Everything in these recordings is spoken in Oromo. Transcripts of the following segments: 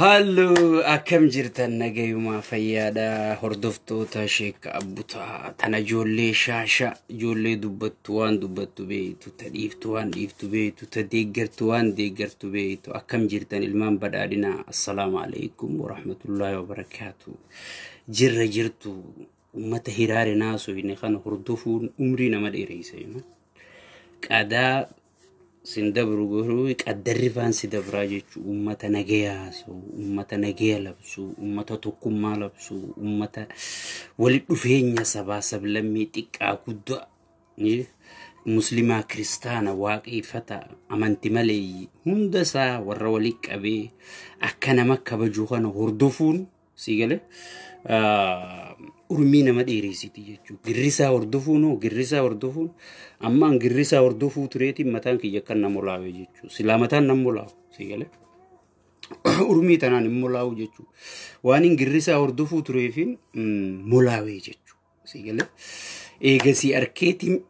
Halloo akkam jirtan nagayumaa fayyaadha hordoftoota sheeka abbutaa tana ijoollee shaasha ijoollee dubbattu waan dubbattu beeytu ta dhiiftu waan dhiiftu beeytu ta deeggartu waan deeggartu beeytu akkam jirtan ilmaan badhaadhinaa assalaamu alaikum warahmatullaahi wabarakaatu jirra jirtu ummata hiraare naasoo inni kana hordofuun umrii nama dheereysa qadaa sindabru garuu qaddarri faan si dabraa jechuun uummata nagaya haasa'u, uummata nagaya labsu, uummata tokkummaa labsu, uummata walitti dhufeenya sabaa sablammii xiqqaa guddaa muslimaa kiristaana waaqeffata amanti maleeyyii hunda isaa warra walitti qabee akka nama kabajuu kana hordofuun si galee urmii nama dheereessiti jechuudha. Girrisaa hordofuun hoo girrisaa hordofuun ammaan girrisaa hordofuu tureetiin mataan kiyya kan nama olaawee jechuudha. Silaa mataan nama olaawu si galee urmii tanaan hin molaawu jechuudha. Waan hin girrisaa hordofuu tureefin molaawee jechuudha. Si galee eegasii arkeetiin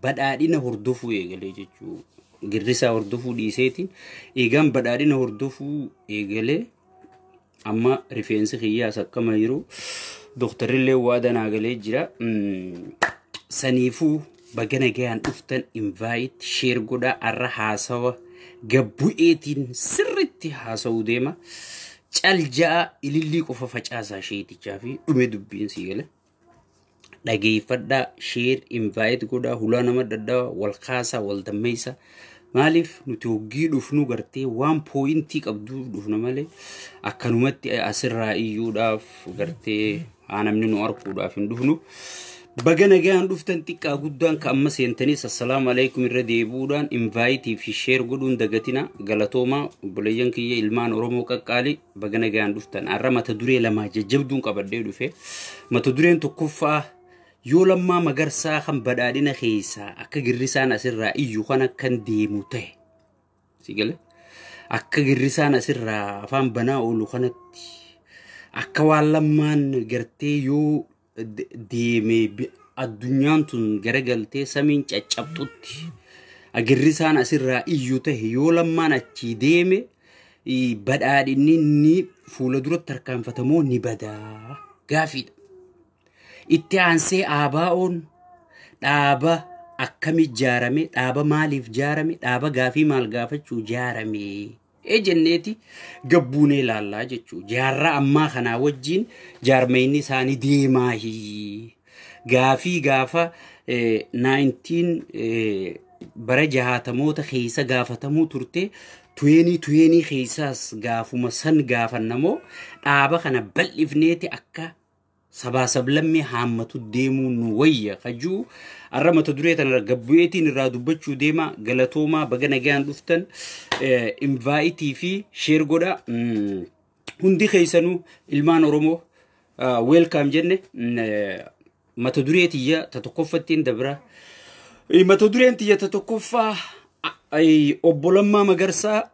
badhaadhina hordofuu eegalee jechuudha. Girrisaa hordofuu dhiiseetiin eegaan badhaadhina hordofuu eegalee amma rifeensi kiyyaas akkama jiru dooktarrillee waa danaa galee jira. Saniifuu baga nagayaan dhuftan invite share godhaa arra haasawa gabbu'eetiin sirritti haasa'uu deema. Cal ja'a ilillii qofa facaasaa sheetichaa fi dhume dubbiin si gale. Dhageeffadhaa share invite godhaa hulaa nama daddaa wal kaasaa wal dammeessaa. Maaliif nuti hoggii dhufnu gartee waan pooyintii qabduuf dhufna malee akkanumatti asirraa iyyuudhaaf gartee haa namni nu arguudhaaf hin dhufnu. Baga nagaan dhuftan xiqqaa guddaan ka amma seentanis assalaamu alaikum irra deebi'uudhaan invaayitii fi sheer godhuun dagatina galatoomaa obboleeyyan kiyya ilmaan Oromoo qaqqaalii baga nagaan dhuftan har'a mata duree lamaa jajjabduun qabadhee dhufe mata dureen tokkoffaa yoo lammaa magarsaa kan badhaadhina keessaa akka girrisaan asirraa iyyu kan akkan deemu ta'e si gale akka girrisaan asirraa afaan banaa oolu kanatti akka waan lammaan gartee yoo deeme addunyaan tun garagaltee samiin caccabxutti girrisaan asirraa iyyu ta'e yoo lammaan achii deeme badhaadhinni ni fuula duratti tarkaanfatamoo ni badaa gaafiidha. Itti aansee ABO'n dhaaba akkami ijaarame dhaaba maaliif ijaarame dhaaba gaafii maal gaafachuu ijaarame jenneeti gabbuunee ilaallaa jechuudha. Jaarraa ammaa kanaa wajjin jaarmayni isaanii deemaahi. Gaafii gaafa 19 bara jahaatamoota keessa gaafatamuu turte 2020 keessaas gaafuma san gaafannamoo dhaaba kana bal'ifneeti akka sabaa sablammii haammatu deemuu nu wayya kajuu arra mata duree tana gabbu'eetiin irraa dubbachuu deema. Galatoomaa, baga nagaan dhuftan. Invite fi share godha. Hundi keessanuu ilmaan Oromoo welcome jenne. Mata duree tiyya ta tokkoffattiin dabra. Mata dureen tiyya ta tokkoffaa obbo Lammaa Magarsaa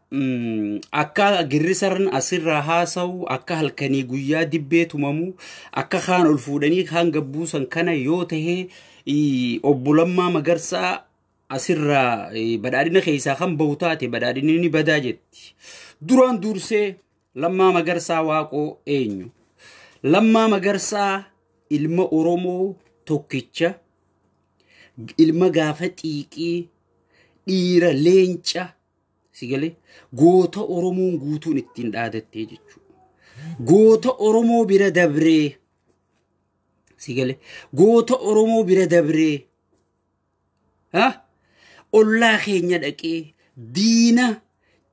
akka girrisarran asirraa haasa'u, akka halkanii guyyaa dibbee tumamu, akka kaan ol fuudhanii kaan gabbuusan kana yoo tahe, obbo Lammaa Magarsaa asirraa badhaadhina keessaa kan bahu taate badhaadhinni ni badaa jetti. Duraan dursee Lammaa Magarsaa Waaqoo eenyu? Lammaa Magarsaa ilma Oromoo tokkicha, ilma gaafa xiiqii, dhiira leenca si galee, goota Oromoon guutuun ittiin dhaadattee jechuudha. Goota Oromoo bira dabree si galee, goota Oromoo bira dabree ollaa keenya dhaqee diina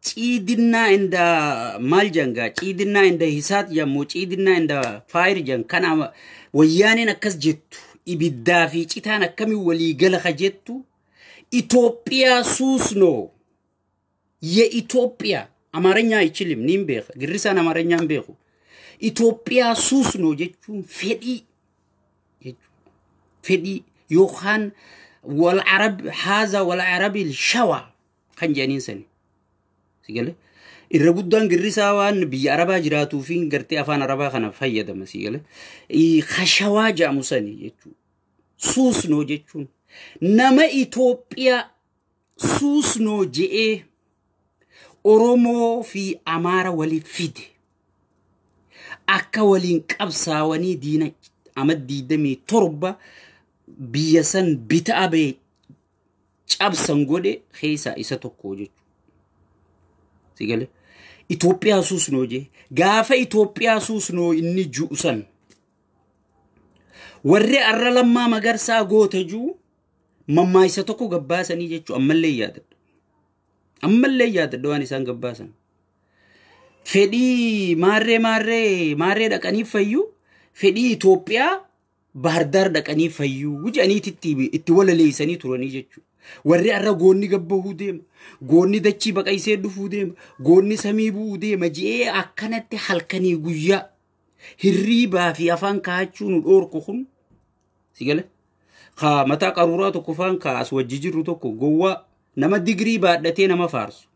ciidinnaa inda maal jangaa, ciidinnaa inda hisaat jammoo, ciidinnaa inda faayir jan kana wayyaaneen akkas jettu, ibiddaa fi citaan akkamii walii gala ka jettu, ኢትዮጵያ ሱስ ነው። የኢትዮጵያ አማርኛ አይችልም ኒን beeka girrisaan አማርኛን beeku. ኢትዮጵያ ሱስ ነው jechuun fedhii jechuudha. Fedhii yookaan wal arab haaza wal arabi shawa kan jedhaniin sani. Sigale irra guddaan girrisaa waan biyya arabaa jiraatuu fi gartee afaan arabaa kana fayyadama sigale. Kashawaa jedhamu sani jechuudha. ሱስ ነው jechuun nama Itoophiyaa ሱስ ነው je'ee Oromoo fi Amaara waliif fide, akka waliin qabsaawanii diina ama 27 biyya san bita'a ba'e cabsan godhe keessaa isa tokko jechuudha. Sigale Itoophiyaa ሱስ ነው jee gaafa Itoophiyaa ሱስ ነው inni ju'u san warri arra Lammaa Magarsaa goota jiru mammaayisa tokko gabbaasanii jechuu ammallee yaadadha. Ammallee yaadadha waan isaan gabbaasan. Fedhii maarree maarree maarree dhaqanii fayyuu, fedhii Itoophiyaa Bahardaar dhaqanii fayyuu jedhaniiti itti walaleessanii turanii jechuudha. Warri arra goonni gabbahuu deema, goonni dachii baqaysee dhufuu deema, goonni samii bu'uu deema je'ee akkanatti halkanii guyyaa hirriibaa fi afaan kaa'achuu nu dhoorku kun si gale. Ka mataa qaruuraa tokko faan ka as wajji jirru tokko gowwaa nama digirii baadhatee nama faarsu.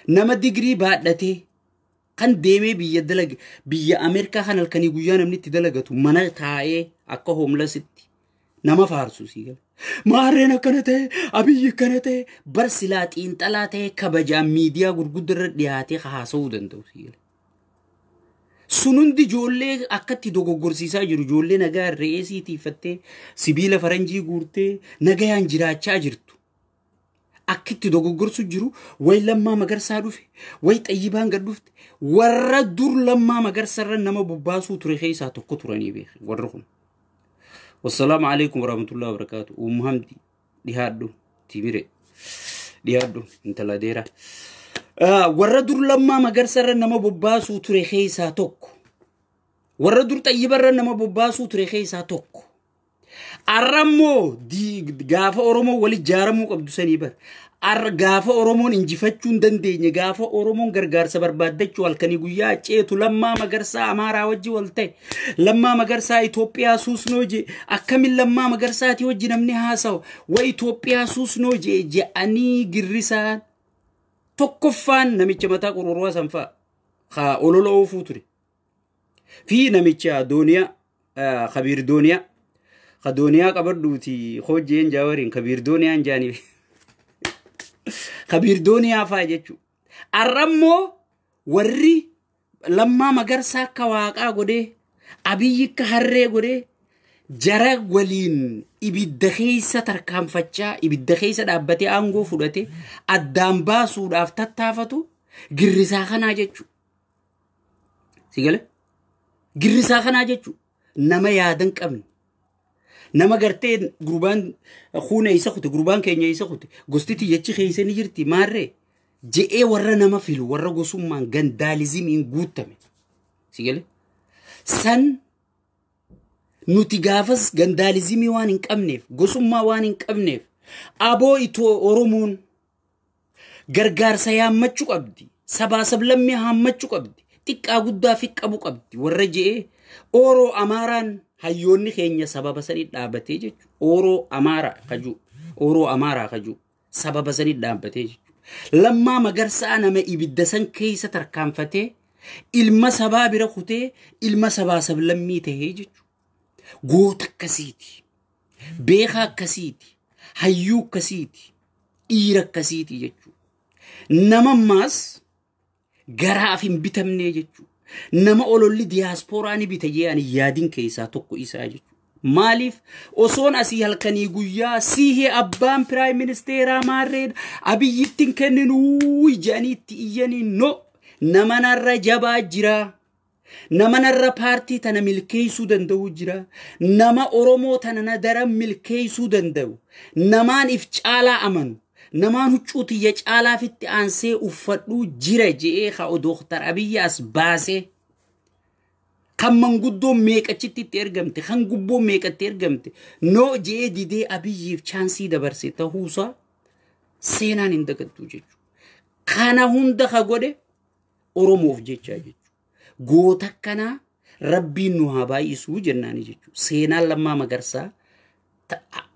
Nama digirii baadhatee kan deemee biyya dalaga, biyya Ameerikaa kan halkanii guyyaa namni itti dalagatu mana taa'ee akka homelessitti nama faarsu si gale. Maarreen akkana ta'e, Abiyyi akkana ta'e, bar silaa xiinxalaa ta'e kabajaan miidiyaa gurguddaa irra dhiyaatee haasa'uu danda'u si gale. Sun hundi ijoollee akkatti dogoggorsiisaa jiru, ijoollee nagaa re'eesii tiifattee sibiila faranjii guurtee nagayaan jiraachaa jirtu. Akkitti dogoggorsu jiru way Lammaa Magarsaa dhufe, way Xayyibaan gad dhufte, warra dur Lammaa Magarsarra nama bobbaasuu ture keessaa tokko turanii beeku warri kun. Wassalaamu alaikum warahmatullahi wabarakatuh. Ummu Hamdi dhiyaadhu, timire dhiyaadhu, intala deeraa. Warra dur Lammaa Magarsarra nama bobbaasuu ture keessaa tokko. Warra dur Xayyibarra nama bobbaasuu ture keessaa tokko. Arrammoo gaafa Oromoo wal ijaaramuu qabdu sanii bara. Arra gaafa Oromoon injifachuu hin dandeenye, gaafa Oromoon gargaarsa barbaaddachuu halkanii guyyaa ceetu, Lammaa Magarsaa Amaaraa wajji wal ta'e, Lammaa Magarsaa Itoophiyaa ሱስ ነው je, akkamin Lammaa Magarsaatii wajji namni haasawu, wa Itoophiyaa ሱስ ነው je je'anii girrisaan tokkoffaan namicha mataa qororwaa san fa'a ka olola oofuu ture. Fi namicha Dooniyaa, Kabiir Dooniyaa, ka Dooniyaa qabadhuuti hojjeen jaawariin Kabiir Dooniyaan jaanii. Kabiir Dooniyaa fa'a jechuudha. Arrammoo warri Lammaa Magarsaa akka waaqaa godhee, Abiyyi akka harree godhee, jara waliin ibidda keessa tarkaanfachaa, ibidda keessa dhaabbatee aangoo fudhatee addaan baasuudhaaf tattaafatu girrisaa kanaa jechuudha. Si gale? Girrisaa kanaa jechuudha. Nama yaada hin qabne. Nama gartee gurbaan kuuna isa kute, gurbaan keenya isa kute, gosti jechi keessa ni jirti maarree je'ee warra nama filu, warra gosummaan gandaalizimiin guutame. Si galee? San nuti gaafas gandaalizimii waan hin qabneef, gosummaa waan hin qabneef, aboo itoo Oromoon gargaarsa yaammachuu qabdi, sabaa sablammii haammachuu qabdi, xiqqaa guddaa fi qabu qabdi warra je'ee Oroo Amaaraan hayyoonni keenya sababa sanii dhaabbatee jechuudha. Oroo Amaaraa kajuu, Oroo Amaaraa kajuu sababa sanii dhaabbatee jechuudha. Lammaa Magarsaa nama ibidda san keessa tarkaanfatee ilma sabaa bira kutee ilma sabaa sablammii tahee jechuudha. Goota akkasiiti. Beekaa akkasiiti. Hayyuu akkasiiti. Dhiira akkasiiti jechuudha. Nama ammaas garaaf hin bitamne jechuudha. Nama ololli diyaaspooraa ni bita jee ani yaadin keessaa tokko isaa jechuudha. Maaliif osoon asii halkanii guyyaa siihee abbaan piraayim ministeeraa maarreen Abiyyitti hin kenninuu jedhanii itti iyyanii, no, nama narra jabaa jira. Nama narra paartii tana milkeessuu danda'u jira. Nama Oromoo tana na daran milkeessuu danda'u. Namaan if caalaa amanu. Namaan huccuu tiyya caalaafitti aansee uffadhuu jira je'ee ka Dooktar Abiyyi as baasee. Kan manguddoon meeqachitti itti ergamte, kan gubboon meeqatti ergamte, no je'ee didee Abiyyiif chaansii dabarse ta'uusaa seenaan hin dagattu jechuudha. Kana hunda ka godhe Oromoof jechaa jechuudha. Goota akkanaa Rabbiin nu haa baay'isuu jennaani jechuudha. Seenaan Lammaa Magarsaa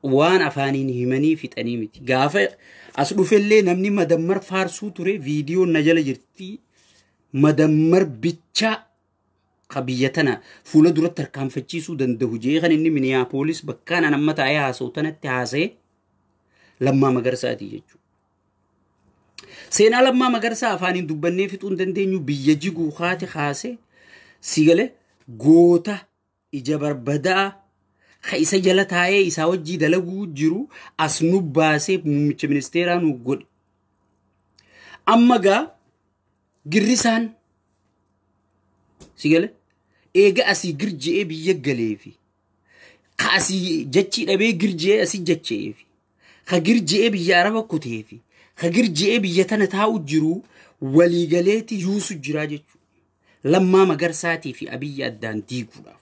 waan afaaniin himanii fixanii miti. Gaafa as dhufellee namni madammar faarsuu ture, viidiyoon na jala jirti. Madammar bichaa ka biyya tana fuula duratti tarkaanfachiisuu danda'u jee kan inni Minneapolis bakkaan an amma taa'ee haasa'u tanatti haasa'e Lammaa Magarsaati jechuudha. Seenaa Lammaa Magarsaa afaaniin dubbannee fixuu hin dandeenyu. Biyya jiguu haati kaase si galee goota ija barbadaa ka isa jala taa'ee isaa wajjii dalaguu jiru as nu baasee muummicha ministeeraa nu godhe. Amma gaa girrisaan si gale eega asii girji'ee biyya galeefi ka asii jechii dhabee girji'ee asii jecheefi ka girji'ee biyya Araba kuteefi ka girji'ee biyya tana taa'u jiru waliigaleeti yuusu jiraa jechuudha. Lammaa Magarsaatii fi Abiyyi addaan diiguudhaaf.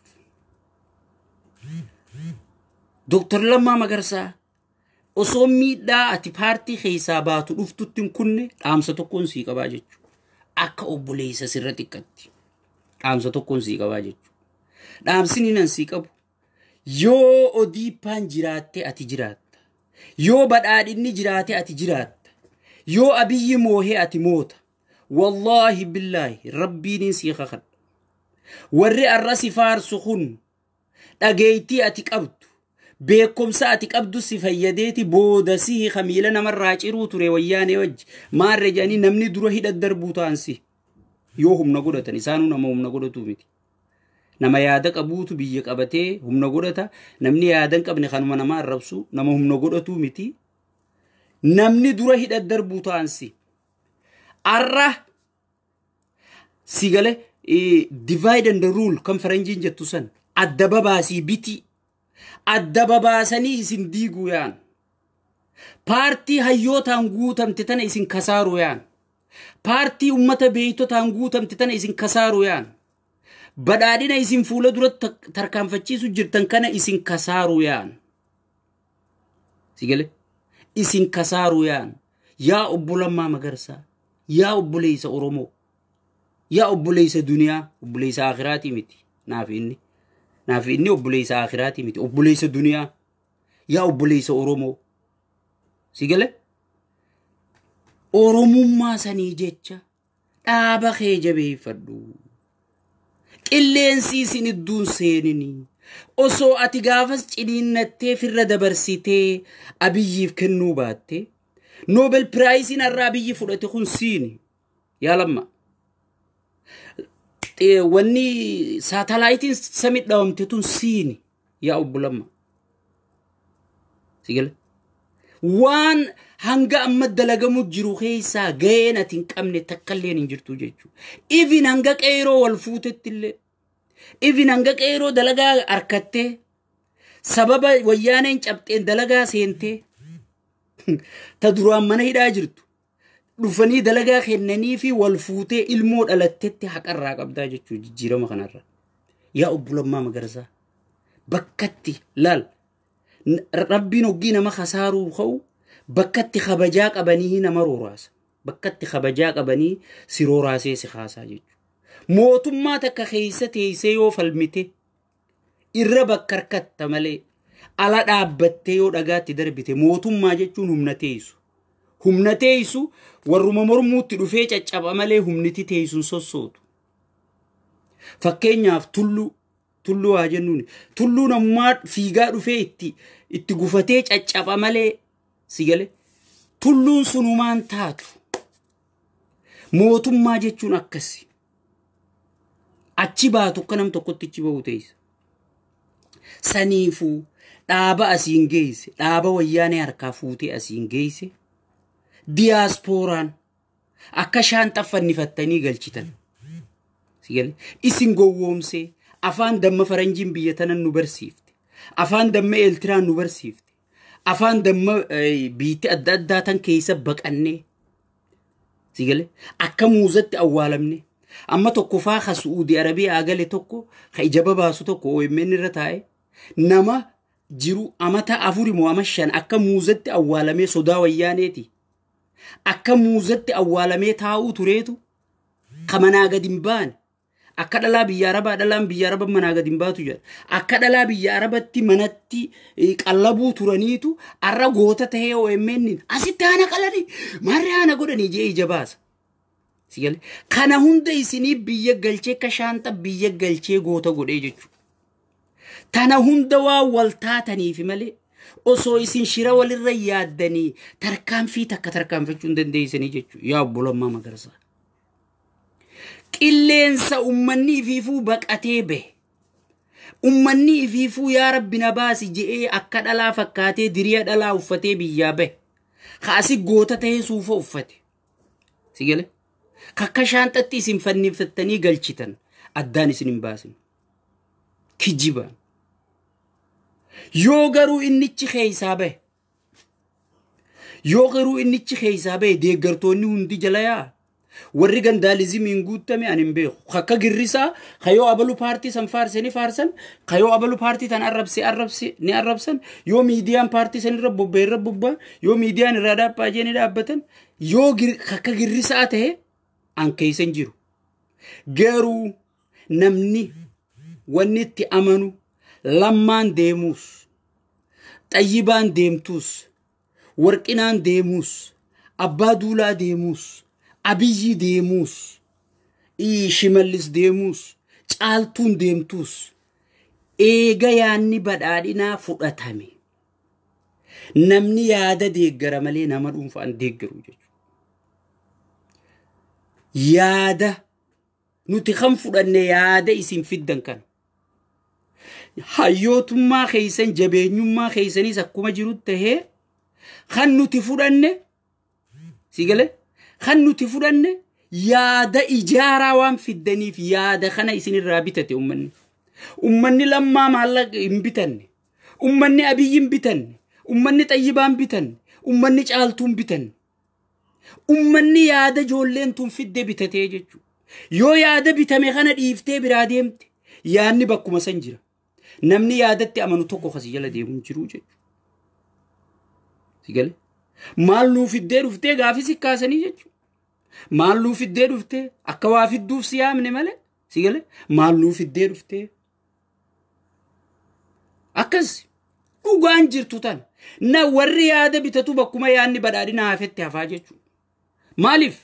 Dooktar Lammaa Magarsaa, osoo miidhaa ati paartii keessaa baatu dhuftutti hin kunne, dhaamsa tokkoon sii qabaa jechuudha. Akka obboleessa sirra xiqqatti. Dhaamsa tokkoon sii qabaa jechuudha. Dhaamsi nan sii qabu. Yoo ODP'n jiraatte ati jiraatta. Yoo badhaadhinni jiraate ati jiraatta. Yoo Abiyyi moohee ati moota. Wallaahi billaahi Rabbiin sii kakadha. Warri arra si faarsu kun dhageettii ati qabdu, beekumsa ati qabdu si fayyadeeti booda si kamiila namarraa ciruu ture wayyaanee wajji maarre jedhanii namni dura hidha darbuu ta'an si yoo humna godhatan. Isaanuu nama humna godhatu miti. Nama yaada qabuutu biyya qabatee humna godhata. Namni yaada hin qabne kanuma nama arrabsu, nama humna godhatu miti. Namni dura hidha darbuu ta'an si. Arra si gale divide and rule kan faranjiin jettu san, adda babaasii biti, adda babaasanii isin diiguu yaan. Paartii hayyootaan guutamte tana isin kasaaruu yaan. Paartii ummata beeytotaan guutamte tana isin kasaaruu yaan. Badhaadhina isin fuula duratti tarkaanfachiisu jirtan kana isin kasaaruu yaan. Si gale? Isin kasaaruu yaan. Yaa obbo Lammaa Magarsaa, yaa obboleessa Oromoo, yaa obboleessa duniyaa, obboleessa akhiraatii miti. Naaf inni. Naaf inni obboleessa akhiraatii miti. Obboleessa duniyaa. Yaa obboleessa Oromoo. Si gale? Oromummaa sanii jecha dhaaba kee jabeeffadhu. Qilleensi isin idduun seenini. Osoo ati gaafas ciniinnattee firra dabarsitee Abiyyiif kennuu baatte, Nobel Prizeiin har'a Abiyyi fudhate kun siini. Yaa Lamma. Wanni saatalaayitiin samii dhawamte tun siini. Yaa obbo Lamma. Si gale? Waan hanga amma dalagamu jiru keessaa gaheen ati hin qabne takkalleen hin jirtu jechuudha. Even hanga qeeroo wal fuutetti illee. Even hanga qeeroo dalagaa harkattee Sababa wayyaaneen cabxeen dalagaa seentee ta duraan mana hidhaa jirtu dhufanii dalagaa kennanii fi wal fuutee ilmoo dhalattetti haqarraa qabdaa jechuu jijjiirama kanarra. Yaa obbo Lammaa Magarsaa bakkatti laal rabbiin hoggii nama kasaaruu ka'u bakkatti kabajaa qabanii nama rooraasa. Bakkatti kabajaa qabanii si rooraasee si kaasaa jechuudha. Mootummaa takka keessa teessee yoo falmite irra bakka harkatta malee ala dhaabbattee yoo dhagaatti darbite mootummaa jechuun humna teessu. Humna teessu warruma mormuutti dhufee caccaba malee humniti teessuun sossootu. Fakkeenyaaf tulluu haa jennuun tulluu namummaa fiigaa dhufee itti gufatee caccaba malee si gale tulluun sunumaan taatu. Mootummaa jechuun akkasi. Achi baatu akka nam tokkotti achi bahu teessa. Saniifuu dhaaba asiin geesse dhaaba wayyaanee harkaa fuutee asiin geesse diyaaspooraan akka shaanxaa fannifattanii galchitan. Isin gowwoomsee afaan damma faranjiin biyya tanan nu barsiifte. Afaan damma Eeltiraan nu barsiifte. Afaan damma biitti adda addaa tan keessa baqannee. Sigale akka muuzatti awwaalamne. Amma tokko faa ka Su'uudii Arabiyaa gale tokko ka ija babaasu tokko OMN irra taa'e nama jiru amata 4 moo ama 5 akka muuzatti awwaalamee sodaa wayyaaneeti. Akka muuzatti awwaalamee taa'uu tureetu ka manaa gadi hin baane. Akka dhalaa biyya Arabaa dhalaan biyya Arabaa manaa gadi hin baatu jedha. Akka dhalaa biyya Arabatti manatti qallabuu turaniitu arra goota tahee OMN asitti haana qalanii maarree haana godhanii jee ija baasa. Kana hunda isinii biyya galchee akka shaanxa biyya galchee goota godhee jechuudha. Tana hunda waa wal taataniif malee osoo isin shira walirra yaaddanii tarkaanfii takka tarkaanfachuu hin dandeessanii jechuudha. Yaa obbo Lammaa Magarsaa. Qilleensa uummanni ifiifuu baqatee bahe. Uummanni ifiifuu yaa rabbi na baasi je'ee akka dhalaa fakkaatee diriya dhalaa uffatee biyyaa bahe. Kaasi goota tahee suufa uffate. Si galee? Kakka shaanxatti isin fannifattanii galchitan addaan isin hin baasin. Kijibaan. Yoo garuu innichi keessaa bahe. Yoo garuu innichi keessaa bahe deeggartoonni hundi jala yaa. Warri gandaalizimiin guutame ani hin beeku. Kakka girrisaa kayoo abalu paartii san faarsanii faarsan kayoo abalu paartii tan arrabse ni arrabsan yoo miidiyaan paartii san irra bobba'e irra bobba'an yoo miidiyaan irraa dhaabbaa jee ni dhaabbatan yoo kakka girrisaa ta'e an keessa hin jiru. Garuu namni wanni itti amanu Lammaan deemuus Xayyibaan deemtuus Warqinaan deemuus Abbaa Duulaa deemuus Abiyyi deemuus Shimallis deemuus Caaltuun deemtuus eega yaanni badhaadhinaa fudhatame. Namni yaada deeggara malee nama dhuunfaan deeggaru jechuudha. Yaada nuti kan fudhanne yaada isin fiddan kana. Hayyootummaa keessan jabeenyummaa keessanis akkuma jiru tahee kan nuti fudhanne si galee kan nuti fudhanne yaada ijaaraa waan fiddaniif yaada kana isinirraa bitate uummanni. Uummanni Lammaa maallaqa hin bitanne. Uummanni Abiyyi hin bitanne. Uummanni Xayyibaa hin bitanne. Uummanni Caaltuu hin bitanne. Uummanni yaada ijoolleen tun fidde bitatee jechuudha. Yoo yaada bitame kana dhiiftee biraa deemte yaadni bakkuma san jira. Namni yaadatti amanu tokko kasi jala deemu jiru jechuudha. Si galee? Maal nuu fiddee dhuftee gaafii si kaasanii jechuudha. Maal nuu fiddee dhuftee akka waa fidduuf si yaamne malee si galee? Maal nuu fiddee dhuftee? Akkas dhugaan jirtu tana. Na warri yaada bitatu bakkuma yaadni badhaadhina hafetti hafaa jechuudha. Maaliif?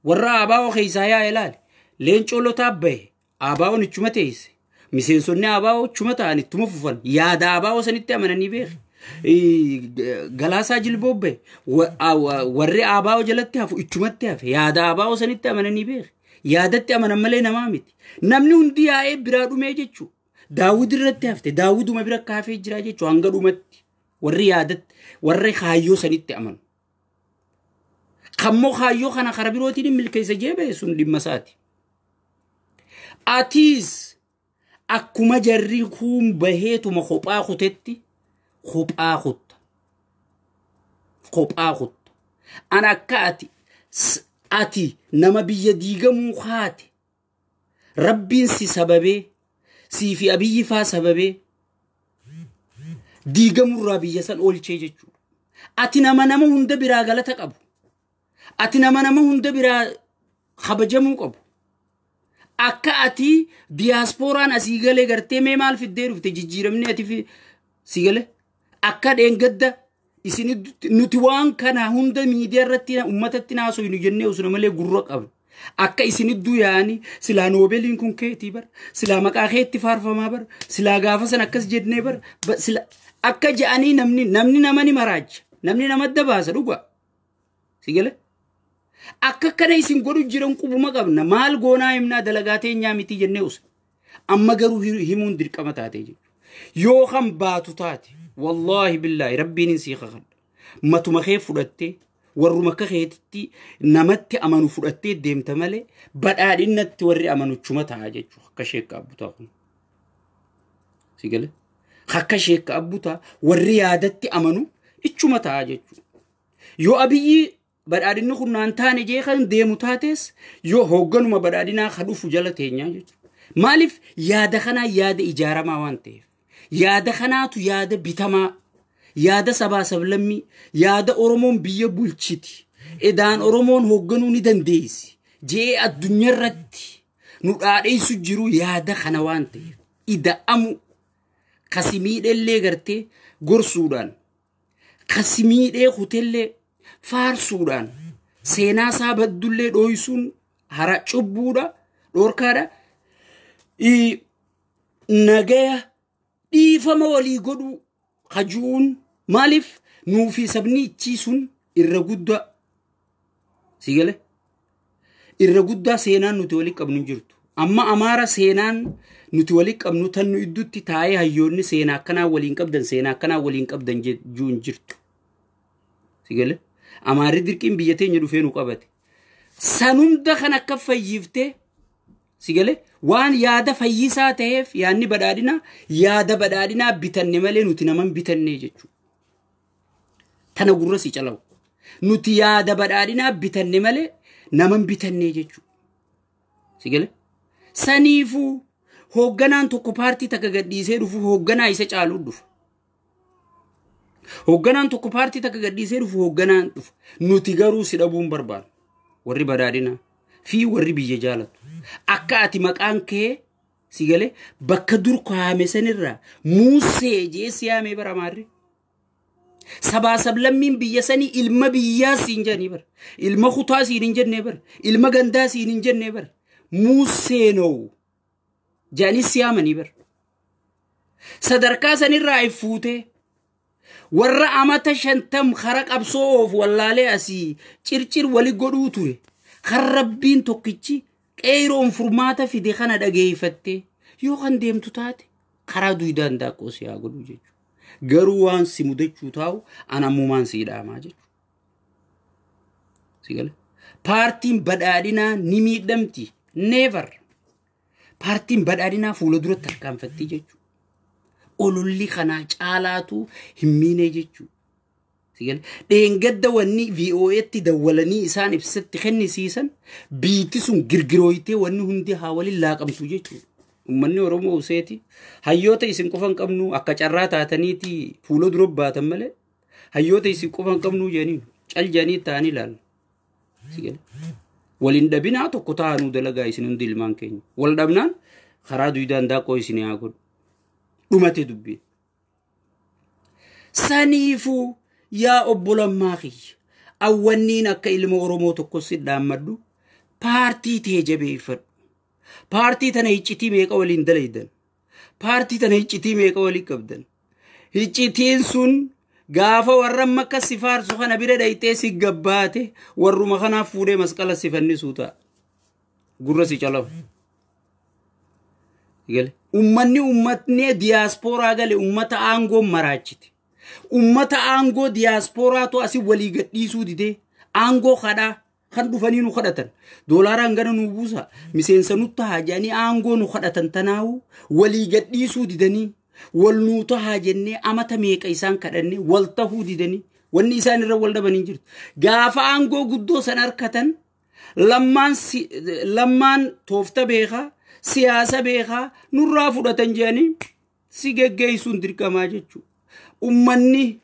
Warra ABO keessaa yaa ilaali. Leencoo Lotaa bahe ABO'n ichuma teesse. Miseensonni ABO ichuma ta'an ittuma fufan. Yaada ABO sanitti amananii beeku. Galaasaa Jilboo bahe warri ABO jalatti hafu ichumatti hafe. Yaada ABO sanitti amananii beeku. Yaadatti amanan malee namaa miti. Namni hundi yaa'ee biraa dhumee jechuudha. Daawud irratti hafte Daawuduma bira kaafee jira jechuudha hanga dhumatti. Warri yaadatti warri kaayyoo sanitti amanu. Kammoo kaayyoo kana karaa birootiin hin milkeessa jee bahe sun dhimma isaati. Atiis Akkuma jarri kun baheetuma kophaa kutetti kophaa kutta. Kophaa kutta. An akka ati nama biyya diigamuu haate rabbiin si sababee sii fi Abiyyi faa sababee diigamurraa biyya san oolchee jechuudha. Ati nama hunda biraa galata qabu. Ati nama hunda biraa kabajamuu qabu. Akka ati diyaaspooraan asii galee gartee mee maal fiddee dhufte jijjiiramni ati si galee akka dheengadda isin nuti waan kana hunda miidiyaa irratti uummatatti naasoo jennee osoo malee gurra qabnu. Akka isin idduu yaa'anii silaa noobeliin kun keetii bara silaa maqaa keetti faarfamaa bara silaa gaafa san akkas jennee bara sila akka ja'anii namni nama ni maraacha namni nama adda baasa dhugaa si galee. Akka kana isin godhu jiran qubuma qabna maal goonaa himnaa dalagaa teenyaa miti jennee usa amma garuu himuun dirqama taatee jechuudha. Yoo kan baatu taate wallaahi billaahi rabbiin hin sii kakadha matuma kee fudhattee warruma akka keetitti namatti amanu fudhattee deemta malee badhaadhinnatti warri amanuchuma ta'a jechuudha. Akka sheekka abbutaa kun si galee akka sheekka abbutaa warri yaadatti amanu ichuma ta'a jechuudha. Yoo Abiyyi badhaadhinni kun naan taane jee kan deemu taates yoo hoogganuma badhaadhinaa ka dhufu jala teenyaa jechuudha. Maaliif yaada kanaa yaada ijaaramaa waan ta'eef yaada kanaatu yaada bitamaa yaada sabaa sablammii yaada Oromoon biyya bulchiti edaan Oromoon hoogganuu ni dandeessi jee addunyaarratti nu dhaadheessu jiru yaada kana waan ta'eef ida'amu kasimiidhellee gartee gorsuudhaan kasimiidhee kutellee faarsuudhaan seenaa isaa baddullee dhooysuun hara cubbuudha dhoorkaadha. Nagaya dhiifama walii godhuu kajuun maaliif nuufi sabni ichii sun irra guddaa si gale irra guddaa seenaan nuti walii qabnu hin jirtu. Amma Amaara seenaan nuti walii qabnu tan nu idduutti taa'ee hayyoonni seenaa akkanaa waliin qabdan seenaa akkanaa waliin qabdan jechuu hin jirtu. Si gale Amaarri dirqiin biyya teenya dhufee nu qabate. Sanunda kan akka fayyiftee si gale waan yaada fayyisaa ta'eef yaadni badhaadhinaa yaada badhaadhinaa bitanne malee nuti naman bitanne jechuudha. Tana gurra si calawu. Nuti yaada badhaadhinaa bitanne malee naman bitanne jechuudha. Si gale saniifuu hoogganaan tokko paartii takka gadhiisee dhufu hoogganaa isa caaluu dhufa. Hoogganaan tokko paartii takka gadhiisee dhufu hoogganaan dhufa. Nuti garuu si dhabuun barbaadu. Warri badhaadhinaa fi warri biyya jaalatu. Akka ati maqaan kee si galee bakka dur kaa'ame sanirraa Muusee jee si yaamee bara Amaarri. Sabaa sablammiin biyya sanii ilma biyyaa siin jedhanii bara. Ilma kutaa siin hin jennee bara. Ilma gandaa siin hin jennee bara. Muusee noo jedhanii si yaamanii bara. Sadarkaa sanirraa fuutee warra amata 50 kara qabsoo oofu wallaalee asii circir wali godhuu ture. Kan rabbiin tokkichi qeeroon furmaata fide kana dhageeffattee yoo kan deemtu taate karaa duudaan daaqqoo si haa godhu jechuudha. Garuu waan si mudachuu taa'u an ammumaan si dhaamaa jechuudha. Si gala? Paartiin badhaadhinaa ni miidhamti. Never. Paartiin badhaadhinaa fuula duratti tarkaanfatti jechuudha. Ololli kanaa caalaatu hin miine jechuudha. Dheengadda wanni VOA'tti dawwalanii isaan ibsatti kennisiisan biitti sun girgirooyitee wanni hundi haa waliin laaqamtu jechuudha. Uummanni Oromoo useeti hayyoota isin qofa hin qabnu akka carraa taataniiti fuula dura baatan malee hayyoota isin qofa hin qabnu jedhanii cal jedhanii ta'anii ilaalu. Waliin dhabinaa tokko taa'anuu dalagaa isin hundi ilmaan keenya. Wal dhabnaan karaa duudaan daaqqoo isin haa godhu. Dhumate dubbiin. Saniifuu yaa obbo Lammaa kiyya awwanniin akka ilma Oromoo tokko si dhaammadhu paartii tee jabeeffadhu. Paartii tana iccitii meeqa waliin dalaydan? Paartii tana iccitii meeqa waliin qabdan? Iccitiin sun gaafa warra akka si faarsu kana bira dhayxee si gabbaate warruma kanaaf fuudhee masqala si fannisuu ta'a. Gurra si calawu. Uummanni diyaaspooraa gale uummata aangoo maraachite. Uummata aangoo diyaaspooraatu asii walii gadhiisuu didee aangoo kadhaa Kan dhufanii nu kadhatan. Doolaaraan gara nu buusa. Miseensa nutti haa jedhanii aangoo nu kadhatan tanaawu walii gadhiisuu didanii wal nuu tahaa jennee amata meeqa isaan kadhannee wal tahuu didanii wanni isaan irra wal dhabanii jirtu. Gaafa aangoo guddoo san harkatan lammaan toofta beekaa siyaasa beekaa nurraa fudhatan jedhanii si geggeessuun dirqamaa jechuudha. Ummanni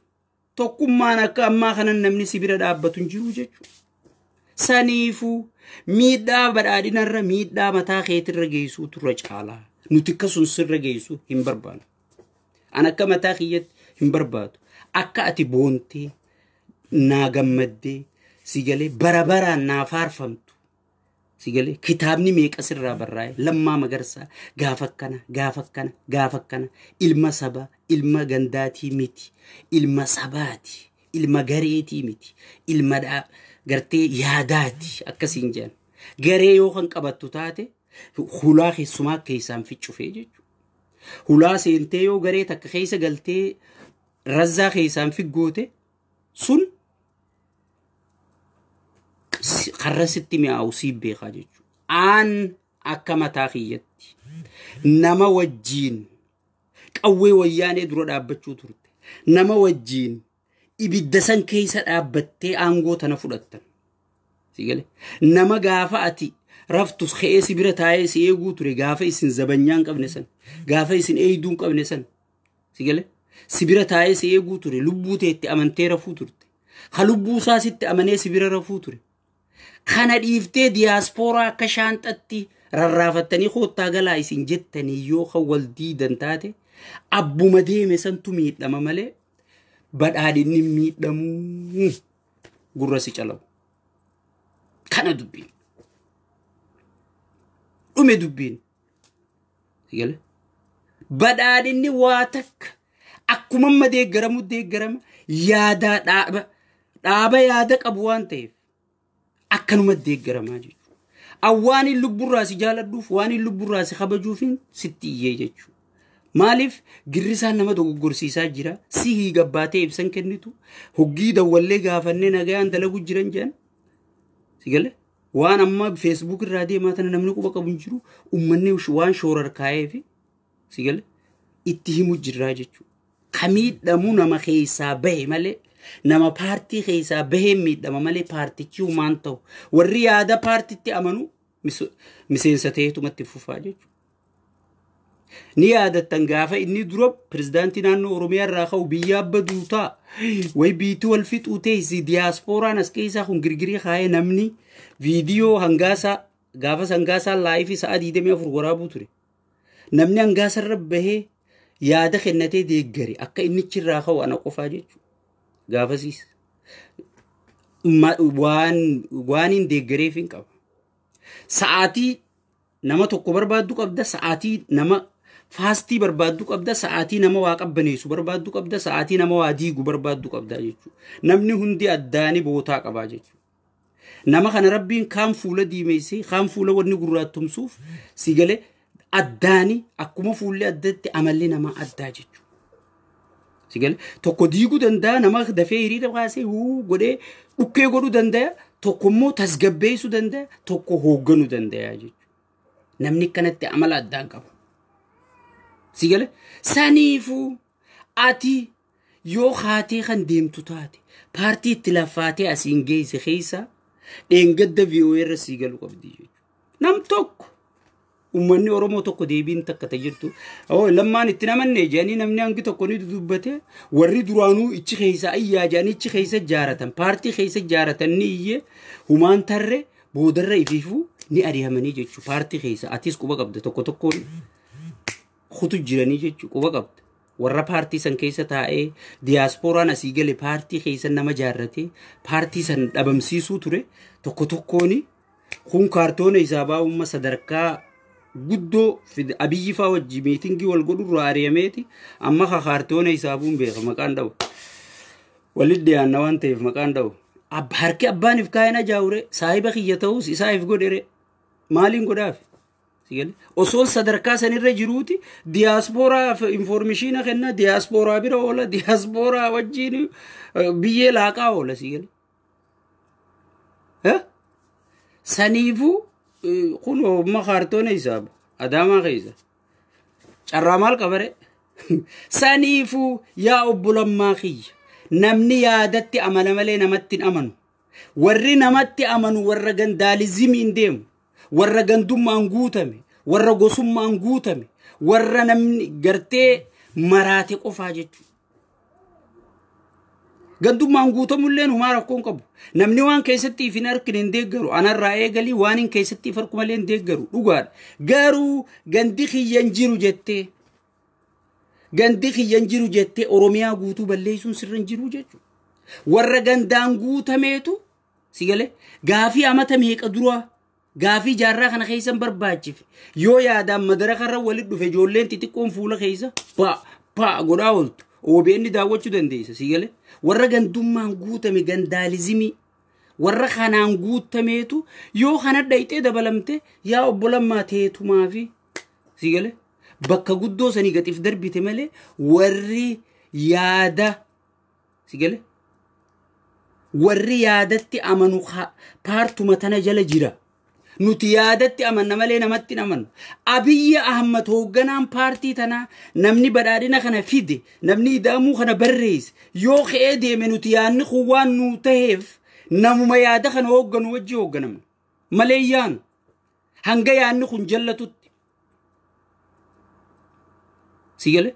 tokkummaan akka ammaa kanan namni si bira dhaabbatu hin jiru jechuudha. Saniifuu miidhaa badhaadhinarra miidhaa mataa keetirra geessuu turre caalaa. Nuti akkasuma sirra geessuu hin barbaannu. An akka mataa kiyyatti hin barbaadu. Akka ati boontee naa gammaddee si galee bara baraan naa faarfamtu. Si galee kitaabni meeqa sirraa barraa'e Lammaa Magarsaa gaafa akkana gaafa akkana gaafa akkana ilma sabaa ilma gandaatii miti ilma sabaati ilma gareetii miti ilma gartee yaadaati akkasiin jedhan. Garee yoo kan qabattu taate hulaa keessumaa keessaan ficcufee jechuudha. Hulaa seentee yoo garee takka keessa galtee razzaa keessaan figgoote sun karra sitti mi'aawu siif beekaa jechuudha. Aan akka mataa kiyyatti nama wajjiin qawwee wayyaanee dura dhaabbachuu turte. Nama wajjiin ibidda san keessa dhaabbattee aangoo tana fudhattan. Nama gaafa ati raftus ka'ee si bira taa'ee si eeguu ture gaafa isin zabanyaa hin qabne san gaafa isin eeyduu hin qabne san si bira taa'ee si eeguu ture lubbuu teetti amantee rafuu turte. Ha lubbuu isaa sitti amanee si bira rafuu ture. Kana dhiiftee diyaaspooraa akka shaanxatti rarraafattanii koottaa galaa isin jettanii yoo kan wal diidan taate abbuma deeme santu miidhama malee badhaadhinni miidhamuu gurra si calawu. Kana dubbiin. Dhume dubbiin. Badhaadhinni waa takka akkuma amma deeggaramu deeggarama yaadaa dhaaba yaada qabu waan ta'eef akkanuma deeggaramaa jechuudha. Waan hin lubburraa si jaaladhuuf waan hin lubburraa si kabajuuf sitti iyyee jechuudha. Maaliif girrisaan nama dogoggorsiisaa jira si hiigabbaatee ibsan kennitu hoggii dawwallee gaafannee nagayaan dalagu jiran jedhan. Sigale waan amma Facebook irraa deemaa tana namni quba qabu hin jiru uummanni waan shoorar kaa'ee fi sigale itti himu jirraa jechuudha. Ka miidhamu nama keessaa bahe malee nama paartii keessaa bahee miidhama malee paartichi humaan ta'u warri yaada paartitti amanu miseensa ta'eetumatti fufaa jechuudha. Ni yaadattan gaafa inni dura pirezidaantii naannoo Oromiyaa irraa ka'u biyya abba duutaa way biitii wal fixuu teessi diyaasporaan as keessaa kun girgirii kaa'ee namni viidiyoo hangaasaa gaafas hangaasaa laayifii sa'a 24 waraabuu ture. Namni hangaasa irra bahee yaada kennatee deeggare akka inni irraa ka'u ana qofaa jechuudha. Gaafasiis waan hin deeggareef hin qaba. Sa'aatii nama tokko barbaaddu qabda sa'aatii nama faastii barbaaddu qabda sa'aatii nama waa qabbaneessu barbaaddu qabda sa'aatii nama waa diigu barbaaddu qabda jechuudha. Namni hundi addaani bootaa qabaa jechuudha. Nama kana rabbiin kaan fuula diimeessee kaan fuula wanni gurraattumsuuf si galee addaani akkuma fuulli addatti amalli namaa addaa jechuudha. Si galee tokko diiguu danda'a nama dafee hiriira baasee huu godhee dhukkee godhuu danda'a tokko immoo tasgabbeessuu danda'a tokko hoogganuu danda'a jechuudha. Namni kanatti amala addaan qaba. Si galee saniifuu ati yoo haatee kan deemtu taate paartii itti laffaatee asiin geesse keessa dheengadda VOA irra sii galu qabdi jechuudha. Nam tokko uummanni Oromoo tokko deebiin takka ta jirtu. Lammaan itti namanne jedhanii namni hangi tokko ni dubbate warri duraanuu ichi keessa ayyaa jedhanii ichi keessa jaaratan paartii keessa jaaratan ni iyye humaan tarre boodarra ifiifuu ni ari'amanii jechuudha. Paartii keessa atis quba qabda tokko tokkoon kutu jiranii jechuudha quba qabda. Warra paartii san keessa taa'ee diyaasporaan asii gale paartii keessa nama jaarratee paartii san dhabamsiisuu ture tokko tokkoon kun kaartoona isaa baa'umma sadarkaa guddoo Abiyyi fa'aa wajji miitingii wal godhurraa ari'ameeti amma kaartoona isaa bu'uun beeka maqaan dha'u. Walitti dhiyaanna waan ta'eef maqaan dha'u. Harki abbaaniif kaayeen ajaa'ure saahiba kiyya ta'us isaaf godhere maaliin godhaaf? Osoo sadarkaa sanirra jiruuti diyaasporaaf infoormeeshiina kenna diyaasporaa bira oola diyaasporaa wajjin biyyee laaqaa oola si galee. Saniifuu kun amma kaartoona isaaf Adaamaa keessa. Carraa maal qabare? Saniifuu yaa obbo Lammaa kiyya namni yaadatti amana malee namatti hin amanu. Warri namatti amanu warra gandaalizimiin deemu, warra gandummaan guutame, warra gosummaan guutame, warra namni gartee maraate qofaa jechuudha. Gandummaan guutamulleen humaa rakkoon qabu. Namni waan keessatti if hin harkine hin deeggaru. Anarraa eegalii waan hin keessatti if harku malee hin deeggaru. Dhugaadha. Garuu gandi kiyya hin jiru jettee gandi kiyya hin jiru jettee Oromiyaa guutuu balleessuun sirra hin jiru jechuudha. Warra gandaan guutameetu si galee gaafii amata meeqa duraa gaafii jaarraa kana keessa hin barbaachifne yoo yaadaan madara karra walitti dhufe ijoolleen xixiqqoon fuula keessa pa pa godhaa ooltu. OBN daawwachuu dandeessa si galee warra gandummaan guutame gandaalizimii warra kanaan guutameetu yoo kana dhayxee dabalamte yaa obbo Lammaa teetumaa fi si galee bakka guddoo sanii gatiif darbite malee warri yaada si galee warri yaadatti amanu paartuma tana jala jira. Nuti yaadatti amanna malee namatti hin amannu. Abiyyi Ahmad hoogganaan paartii tanaa namni badhaadhina kana fide namni ida'amuu kana barreesse yoo ka'ee deeme nuti yaadni kun waan nuu taheef namuma yaada kana hoogganu wajji hoogganamna. Malee yaanu hanga yaadni kun jallatutti. Si galee?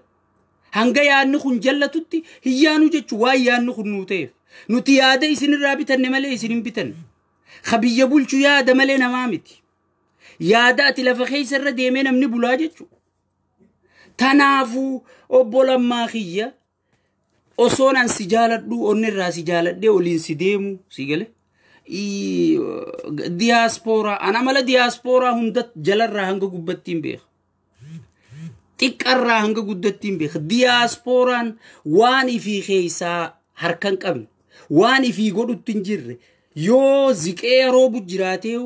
Hanga yaadni kun jallatutti hin yaanu jechuun waan yaadni kun nuu ta'eef. Nuti yaada isinirraa bitanne malee isin hin bitanne. Ka biyya bulchu yaada malee namaa miti. Yaada ati lafa keessa irra deemee namni bulaa jechuudha. Tanaafuu obbo Lammaa kiyya osoon an si jaaladhu onni irraa si jaaladhee oliin si deemu si gale. Diyaaspooraa an amala diyaaspooraa hunda jalarraa hanga gubbattiin beeka. Xiqqarraa hanga guddattiin beeka. Diyaasporaan waan ifii keessaa harka hin qabne waan ifii godhutti hin jirre yoo ziqee roobu jiraatee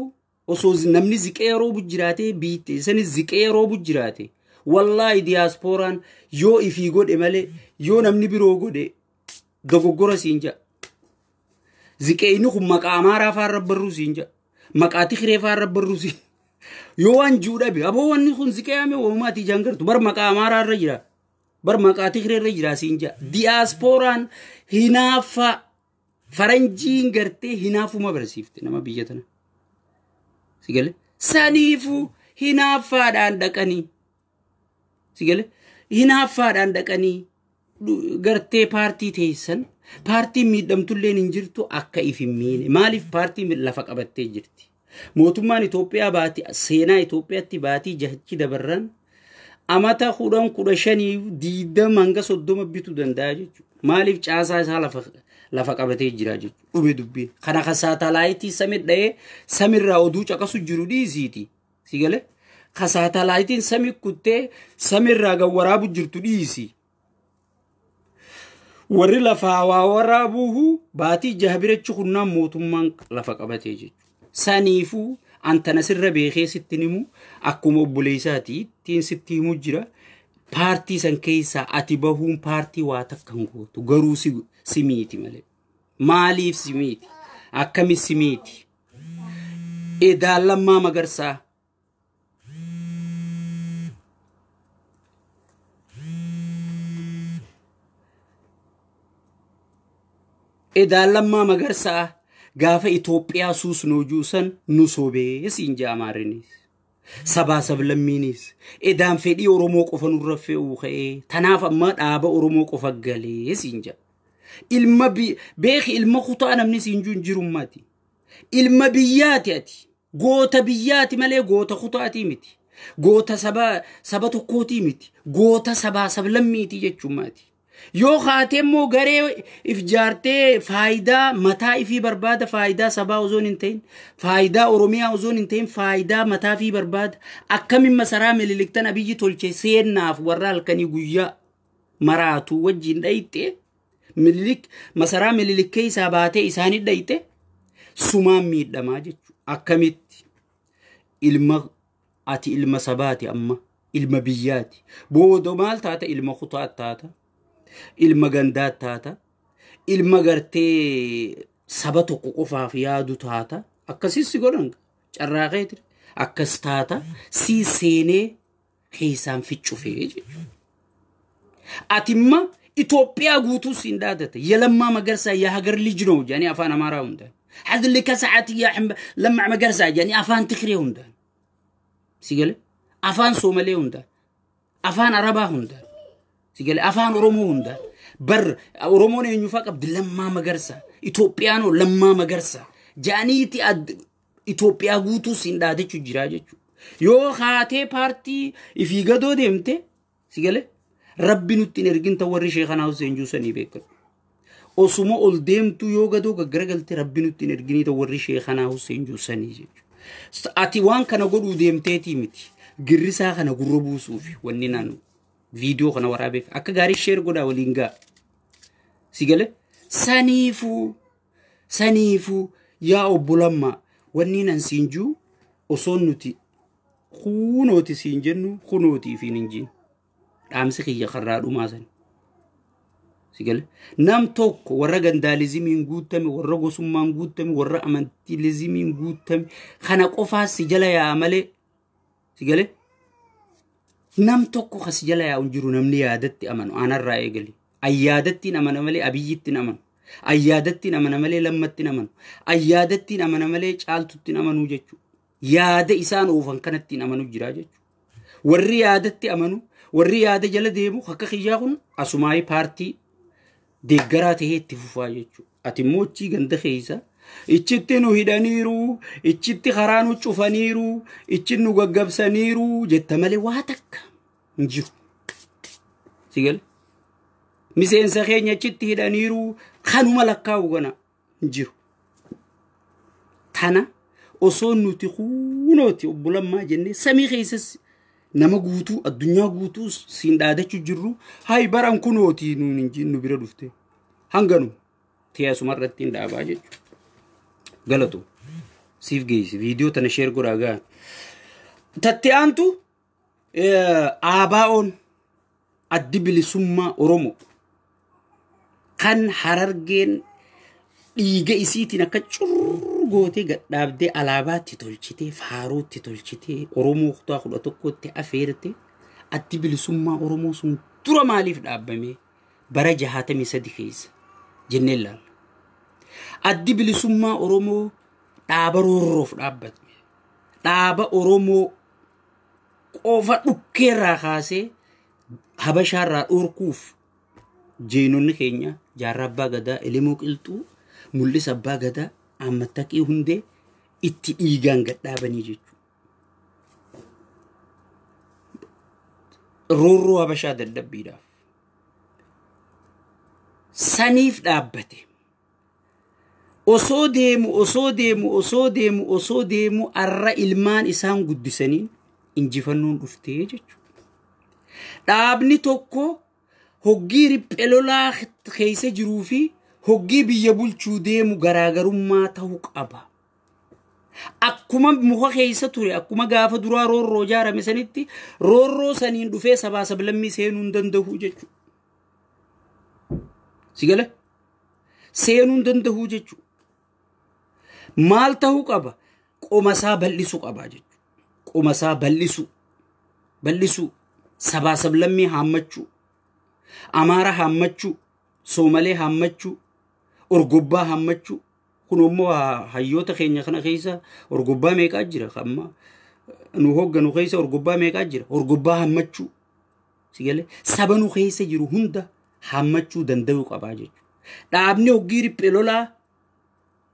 osoo namni ziqee roobu jiraatee biitte sanis ziqee roobu jiraate wallaahi diyaasporaan yoo ifii godhe malee yoo namni biroo godhe dogoggora siin jedha. Ziqee inni kun maqaa Amaaraa faarra barruu siin jedha. Maqaa Tigree faarra barruu siin. Yoo waan jiru dhabe aboo wanni kun ziqee ame uumaati ijaan gartu bar maqaa Amaaraa irra jira. Bar maqaa Tigree irra jira siin jedha. Diyaasporaan hinaaffaa faranjiin gartee hinaafuma barsiifte nama biyya tana. Si galee saniifuu hinaaffaadhaan dhaqanii. Si galee hinaaffaadhaan dhaqanii gartee paartii teessan paartiin miidhamtulleen hin jirtu akka if hin miine. Maaliif paartiin lafa qabattee jirti? Mootummaan Itoophiyaa baatii seenaa Itoophiyaatti baatii jahachi dabarran amata 10 15 20 hanga 30 bituu danda'a jechuudha. Maaliif caasaa isaa lafa qabatee jira jechuudha. Dhume dubbiin. Kana kan saatalaayitii samii dha'ee samirraa oduu caqasu jiru dhiisiiti. Si galee? Ka saatalaayitiin samii kuttee samirraa gad waraabu jirtu dhiisi. Warri lafaa waa waraabuuhu baatii jaha birachi kunnaan mootummaan lafa qabatee jechuudha. Saniifuu antana sirra beekee sitti himu akkuma obboleessaati ittiin sitti himu jira. Paartii san keessaa ati bahuun paartii waa takka hin gootu garuu si miiti malee. Maaliif si miiti? Akkami si miiti? Edaan Lammaa Magarsaa. Edaan Lammaa Magarsaa gaafa Itoophiyaa suusnoo juusan nu sobee siin jaa Amaarinis. Sabaa sablammiinis edaan fedhii Oromoo qofa nurra fe'uu ka'ee tanaaf amma dhaaba Oromoo qofa galee siin jaa. Ilma beeki ilma kutaa namni siin jiru jirummaati. Ilma biyyaati ati. Goota biyyaati malee goota kutaatii miti. Goota saba tokkootii miti. Goota sabaa sablammiitii jechuummaati. Yoo kaatee immoo garee if jaartee faayidaa mataa ifii barbaada faayidaa sabaa osoo hin ta'in faayidaa Oromiyaa osoo hin ta'in faayidaa mataa ifii barbaada akkamiin masaraa Minilik Abiyyi tolche seennaaf warra halkanii guyyaa maraatu wajjin dhayite Minilik masaraa Minilik keessaa baatee isaanii dhayite sumaan miidhamaa jechuudha. Akkamitti ilma ati ilma sabaati amma ilma biyyaati booda maal taata ilma kutaa taata. Ilma gandaa taata, ilma gartee saba tokko qofaaf yaadu taata, akkasis si godhan. Carraaqee akkas taata si seenee keessaan ficcufee jechuudha. Atimma Itoophiyaa guutuu siin dhaadate የለማ መገርሳ የሀገር ልጅ ነው ጃኒ afaan Amaaraa hundaan hadli ከሰዓት ለማ መገርሳ ጃኒ afaan Tigree hundaan si gale afaan Soomalee hundaan afaan Arabaa hundaan si gale afaan Oromoo hundaan bar Oromoon eenyufaa qabdi Lammaa Magarsaa Itoophiyaanoo Lammaa Magarsaa jaaniiti Itoophiyaa guutuu siin dhaadachuu jira jechuudha. Yoo haatee paartii ifii gadoo deemte si gale rabbi nutti hin ergin ta'u warri Sheekhanaa Hussein Juusanii beekamu. Osuma ol deemtu yoo gadoo gaggaragaltee rabbi nutti hin erginii ta'u warri Sheekhanaa Hussein Juusanii jechuudha. Ati waan kana godhuu deemteetii miti. Girrisaa kana gurra buusuufi wanni naanu viidiyoo kana waraabeef akka gaarii share godhaa waliin ga'a. Si gale saniifuu yaa obbo Lammaa wanni nan siin jiru osoo nuti kunooti siin jennu kunootii fi hin jiin. Dhaamsi kiyya karraa dhumaa sana. Si gale nam tokko warra gandaalizimiin guutame, warra gosummaan guutame, warra amantiilizimiin guutame kana qofaas si jala yaa'a malee si gale nam tokko kas jala yaa'u hin jiru namni yaadatti amanu anarraa eegali. Ayyaadatti amana malee Abiyyitti amanu. Ayyaadatti amana malee Lammatti amanu. Ayyaadatti amana malee Caaltutti amanu jechuudha. Yaada isaan oofan kanatti amanu jira jechuudha. Warri yaadatti amanu, warri yaada jala deemu akka kiyyaa kun asumaayii paartii deeggaraa tahee itti fufaa jechuudha. Ati immoo ichi ganda keessa ichitti nu hidhaniiru, ichitti karaa nu cufaniiru, ichi nu gaggabsaniiru jetta malee waa takka hin jiru. Si gale miseensa keenya achitti hidhaniiru kanuma lakkaa'u gana hin jiru. Tana osoo nuti kunooti obbo Lammaa jennee samii keessas nama guutuu addunyaa guutuu siin dhaadachuu jirru hay baran kunooti nuun hin nu bira dhufte hanganu teessuma irratti hin dhaabaa jechuudha. Galatu siif geessi viidiyoo tana share godhaa gaa. Tatti aantu ABO'n Addi Bilisummaa Oromoo kan Harargeen dhiiga isiitiin akka curgootee gadhaabdee alaabaatti tolchitee faaruutti tolchitee Oromoo kutaa 11tti afeerte Addi Bilisummaa Oromoo sun dura maaliif dhaabbame bara 63 keessa jennee ilaalla. Addi Bilisummaa Oromoo dhaaba roorroof dhaabbate. Dhaaba Oromoo qofa dhukkeerraa kaasee Habashaarraa dhorkuuf jeenonni keenya Jaarraa Abbaa Gadaa, Elemoo Qilxuu, Mul'isa Abbaa Gadaa, Ammattaqii Hundee itti dhiigaan gadhaabanii jechuudha. Roorroo Habashaa dadhabbiidhaaf. Saniif dhaabbate. Osoo deemu osoo deemu osoo deemu osoo deemu arra ilmaan isaan guddisaniin injifannoon dhuftee jechuudha. Dhaabni tokko hoggii riphee lolaa keessa jiruu fi hoggii biyya bulchuu deemu garaagarummaa ta'uu qaba. Akkuma muka keessa ture akkuma gaafa duraa roorroo ijaarame sanitti roorroo saniin dhufee sabaa sablammii seenuu hin danda'u jechuudha. Si gale? Seenuu hin danda'u jechuudha. Maal ta'uu qaba? Qomasaa bal'isuu qaba jechuudha. Qomasaa bal'isuu. Bal'isuu. Sabaa sablammii haammachuu. Amaara haammachuu. Soomalee haammachuu. Orgobbaa haammachuu. Kun immoo hayyoota keenya kana keessa orgobbaa meeqaa jira? Amma nu hoogganu keessa orgobbaa meeqaa jira? Orgobbaa haammachuu. Si galee saba nu keessa jiru hunda haammachuu danda'uu qabaa jechuudha. Dhaabni hoggii riphee lolaa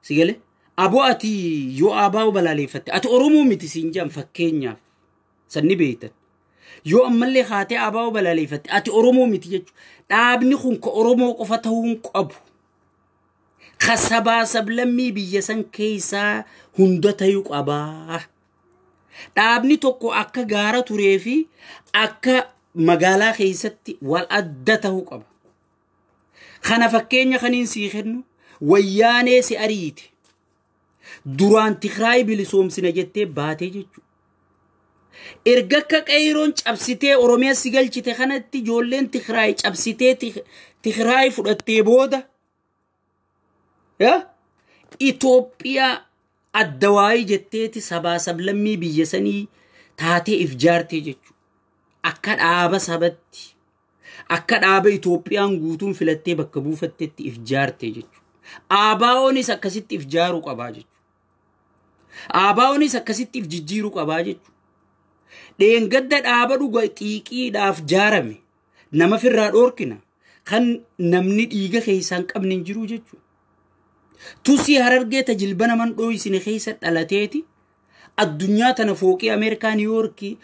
si galee aboo ati yoo abaa'u balaaleffatte ati Oromoo miti siin jedhan fakkeenyaaf sanni beektan. Yoo ammallee haatee abaa'u balaaleffatte ati Oromoo miti jechuudha. Dhaabni kun ka Oromoo qofa ta'uu hin qabu. Ka sabaa sablammii biyya san keessaa hunda ta'uu qabaa. Dhaabni tokko akka gaara turee fi akka magaalaa keessatti wal adda ta'uu qaba. Kana fakkeenya kaniin sii kennu Wayyaanee si ariite. Duraan Tigraay bilisoomsina jettee baatee jechuudha. Erga akka qeeroon cabsitee Oromiyaa si galchite kanatti ijoolleen Tigraay cabsitee Tigraay fudhattee booda Itoophiyaa Addawaayii jetteeti sabaa sablammii biyya sanii taatee if jaartee jechuudha. Akka dhaaba sabatti, akka dhaaba Itoophiyaan guutuun filattee bakka buufattetti if jaartee jechuudha. ABO'nis akkasitti if jaaruu qabaa jechuudha. ABO'nis akkasitti if jijjiiruu qabaa jechuudha. Dheengadda dhaaba dhuga xiiqiidhaaf jaarame nama firraa dhoorkina kan namni dhiiga keessaa hin qabne hin jiru jechuudha. Tusii Harargee tajilba naman dhooysine keessa dhalateeti addunyaa tana fooqii Ameerikaa Niiwoorkii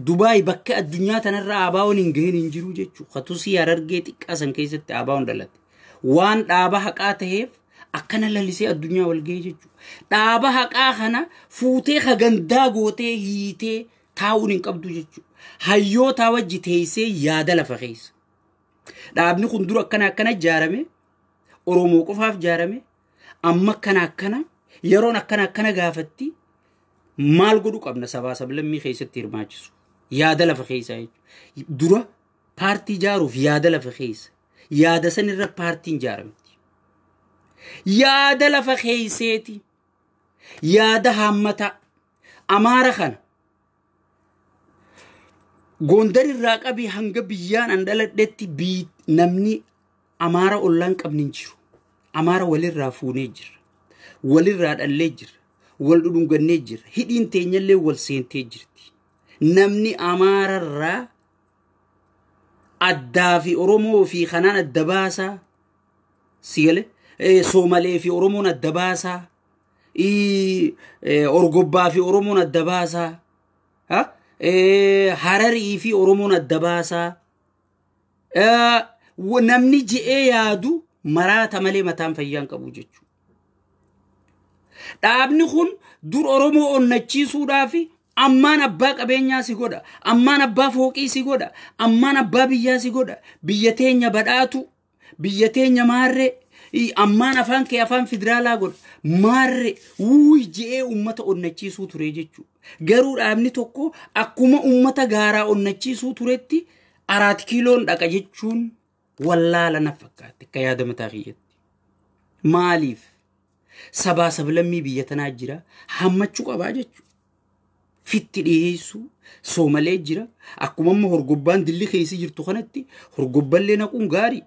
Dubaay bakka addunyaa tanarra ABO'n hin gahin hin jiru jechuudha. Tusii Harargee xiqqaa san keessatti ABO'n dhalate. Waan dhaaba haqaa ta'eef akkana lalisee addunyaa wal gahee jechuudha. Dhaaba haqaa kana fuutee hagandaa gootee hiitee taa'uun hin qabdu jechuudha. Hayyootaa wajji teessee yaada lafa keessa. Dhaabni kun dura akkana akkana ijaarame, Oromoo qofaaf ijaarame, amma akkana akkana, yeroon akkana akkana gaafatti maal godhu qabna sabaa sablammii keessatti hirmaachisu. Yaada lafa keessa jechuudha. Dura paartii ijaaruuf yaada lafa keessa. Yaada sanirra paartiin ijaaramti. Yaada lafa keesseeti. Yaada haammataa. Amaara kana. Gondar irraa qabii hanga biyyaan an dhaladhetti namni Amaara ollaan qabni hin jiru. Amaara walirraa fuunee jirra. Walirraa dhallee jirra. Wal dhudhungannee jirra. Hidhiin teenyallee wal seentee jirti. Namni Amaararraa addaa fi Oromoo fi kanaan adda baasaa sigale Soomalee fi Oromoon adda baasaa Orgobbaa fi Oromoon adda baasaa Hararii fi Oromoon adda baasaa namni je'ee yaadu maraata malee mataan fayyaan qabu jechuudha. Dhaabni kun dur Oromoo onnachiisuudhaaf ammaan abbaa qabeenyaa si godha, ammaan abbaa fooqii si godha, ammaan abbaa biyyaa si godha, biyya teenya badhaatu, biyya teenya maarree, ammaan afaan kee afaan federaalaa godha, maarree wuuy je'ee uummata onnachiisuu ture jechuudha. Garuu dhaabni tokko akkuma uummata gaaraa onnachiisuu turetti 4 kiiloon dhaqa jechuun wallaala na fakkaatti akka yaada mataa kiyyatti. Maaliif? Sabaa sablammii biyya tanaa jira hammachuu qabaa jechuudha. Fitti dhiyeessuu Soomalee jira. Akkuma amma horgobbaan dilli keessa jirtu kanatti horgobballee naquun gaarii.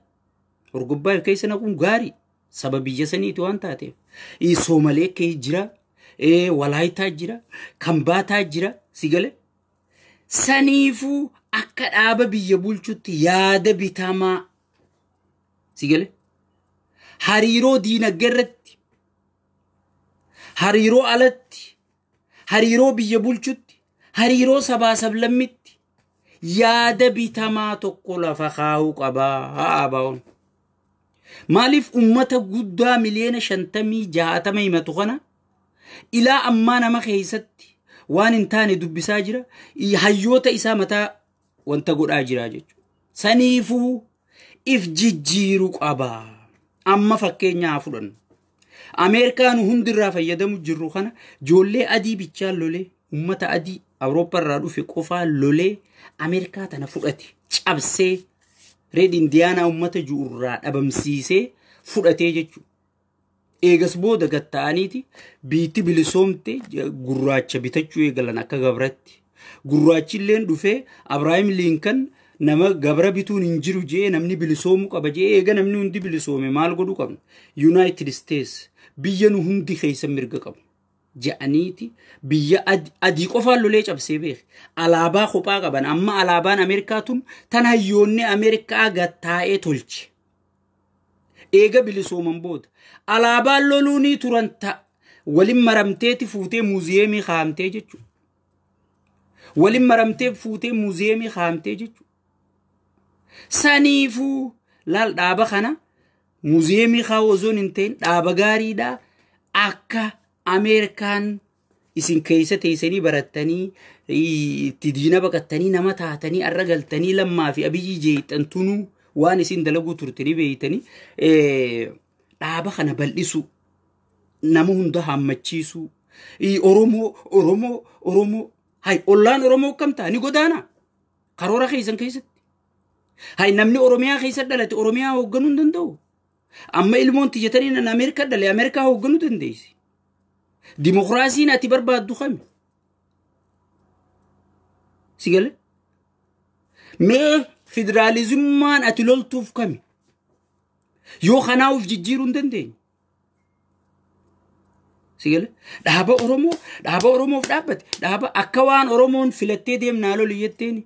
Horgobbaa keessa naquun gaarii. Saba biyya saniiti waan taateef. Soomalee keessa jira. Walaayitaa jira. Kambaataa jira. Sigale. Saniifuu akka dhaaba biyya bulchutti yaada bitamaa. Sigale. Hariiroo diinagdee irratti. Hariiroo alatti. Hariiroo biyya bulchutti, hariiroo sabaa sablammitti yaada bitamaa tokko lafa kaa'uu qabaa ABO'n. Maaliif uummata guddaa miliyoona 50-60 himatu kana ilaa ammaa nama keessatti waan hin taane dubbisaa jira, hayyoota isaa mataa wanta godhaa jira jechuudha. Saniifuu if jijjiiruu qabaa. Amma fakkeenyaa fudhannu. Ameerikaan hundirraa fayyadamu jirru kana ijoollee adii bichaan lolee uummata adii Awurooppaa irraa dhufe qofaa lolee Ameerikaa tana fudhate cabsee Reed Indiyaanaa uummata ju'urraa dhabamsiisee fudhatee jechuudha. Eegas booda gatta'aniiti biitti bilisoomte gurraacha bitachuu eegalan akka gabratti. Gurraachilleen dhufee Abrahaam Liinkan nama gabra bituun hin jiru jee namni bilisoomuu qaba jee eega namni hundi bilisoome maal godhuu qabna? United States biyya nu hundi keessa mirga qabu. Ja'aniiti biyya adii qofaan lolee cabsee beeke. Alaabaa kophaa qaban amma alaabaan Ameerikaa tun tan hayyoonni Ameerikaa gattaa'ee tolche. Eega bilisooman booda alaabaan loluunii turan ta'a waliin maramteeti fuutee muuziyeemii kaa'amtee jechuudha. Waliin maramtee fuutee muuziyeemii kaa'amtee jechuudha. Saniifuu laal dhaaba kana muuziyeemii kaa'u osoo hin ta'in dhaaba gaariidha akka Ameerikaan isin keessa teessanii barattanii itti diina baqattanii nama taatanii arra galtanii Lammaa fi Abiyyi jeexantunuu waan isin dalaguu turtanii beeytanii dhaaba kana bal'isu nama hunda hammachiisu Oromoo Oromoo Oromoo hay ollaan Oromoo akkam ta'a ni godaana karoora keessan keessatti. Hay namni Oromiyaa keessa dhalate Oromiyaa hoogganuu hin danda'u. Amma ilmoon tiyyatanii nan Ameerikaa dhale Ameerikaa hoogganuu dandeessi. Dimokiraasiin ati barbaaddu kami? Si galee? Mee federaalizummaan ati loltuuf kami? Yoo kanaa of jijjiiruu hin dandeenye. Si galee? Dhaaba Oromoo, dhaaba Oromoof dhaabbate, dhaaba akka waan Oromoon filattee deemnaa loli jetteeni.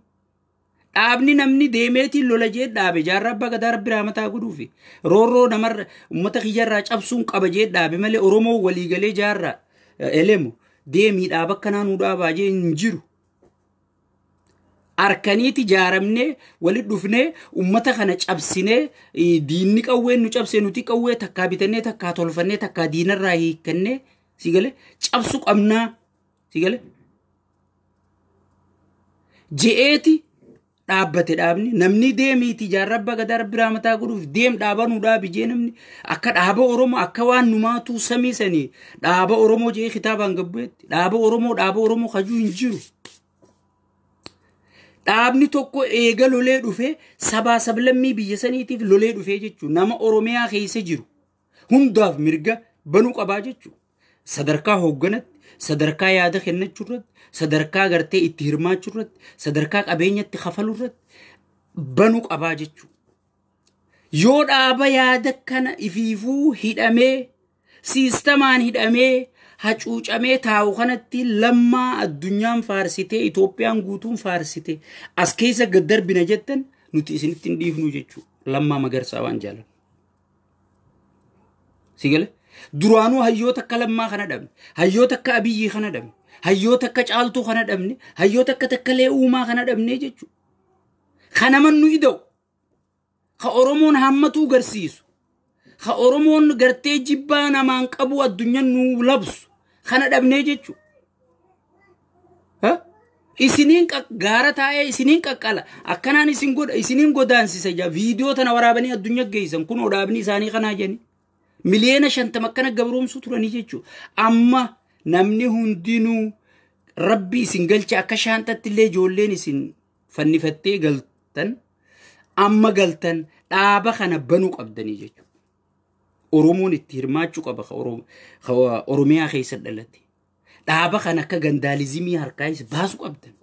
Dhaabni namni deemeetiin lola jee dhaabe jaarraa abbaa gadaa rabbi raamataa godhuufi. Roorroo namarra uummata kiyyarraa cabsuun qaba jee dhaabe malee Oromoo waliigalee jaarraa elemu deemii dhaaba akkanaa nuu dhaabaa jee hin jiru. Arkaniiti jaaramnee walit dhufnee uummata kana cabsinee diinni qawwee nu cabsee nuti qawwee takkaa bitannee takkaa tolfannee takkaa diinarraa hiikkannee si galee cabsu qabnaa si galee. Je'eeti dhaabbate dhaabni namni deemiiti jaarraa abbaa gadaa rabbi raamataa godhuuf deem dhaaba nu dhaabi jee namni akka dhaaba Oromoo akka waan numaatuu samii sanii dhaaba Oromoo jee kitaabaan gabbu'etti dhaaba Oromoo kajuu hin jiru. Dhaabni tokko eega lolee dhufee sabaa sablammii biyya saniitiif lolee dhufee jechuudha. Nama Oromiyaa keessa jiru hundaaf mirga banuu qabaa jechuudha. Sadarkaa hoogganatti, sadarkaa yaada kennachuu irratti, sadarkaa gartee itti hirmaachuu irratti, sadarkaa qabeenyatti kafaluu irratti banuu qabaa jechuudha. Yoo dhaaba yaada kana ifiifuu hidhamee, siistamaan hidhamee, hacuucamee taa'u kanatti lammaa addunyaan faarsitee Itoophiyaan guutuun faarsite as keessa gad darbina jettan nuti isinitti hin dhiifnu jechuudha. Lammaa Magarsaa waan jaalannu. Si galee? Duraanuu hayyoota akka lammaa kana dhabne, hayyoota akka Abiyyii kana dhabne, hayyoota akka Caaltuu kana dhabne, hayyoota akka Takkalee Uumaa kana dhabne jechuudha. Kana mannu ida'u, ka Oromoon hammatuu garsiisu, ka Oromoon gartee jibbaa namaan qabu addunyaan nu labsu kana dhabnee jechuudha. Isiniin gaara taa'ee isiniin qaqqala akkanaan isin godha isiniin godaansisa jaa viidiyoo tana waraabanii addunyaa geessan kunoo dhaabni isaanii kanaa jedhani. Miliyoona 50 akkana gabroomsuu turanii jechuudha. Amma namni hundinuu rabbi isin galche akka shaantatti illee ijoolleen isin fannifattee galtan amma galtan dhaaba kana banuu qabdanii jechuudha. Oromoon itti hirmaachuu qaba Oromiyaa keessa dhalate. Dhaaba kana akka gandaalizimii harkaayis baasuu qabdan.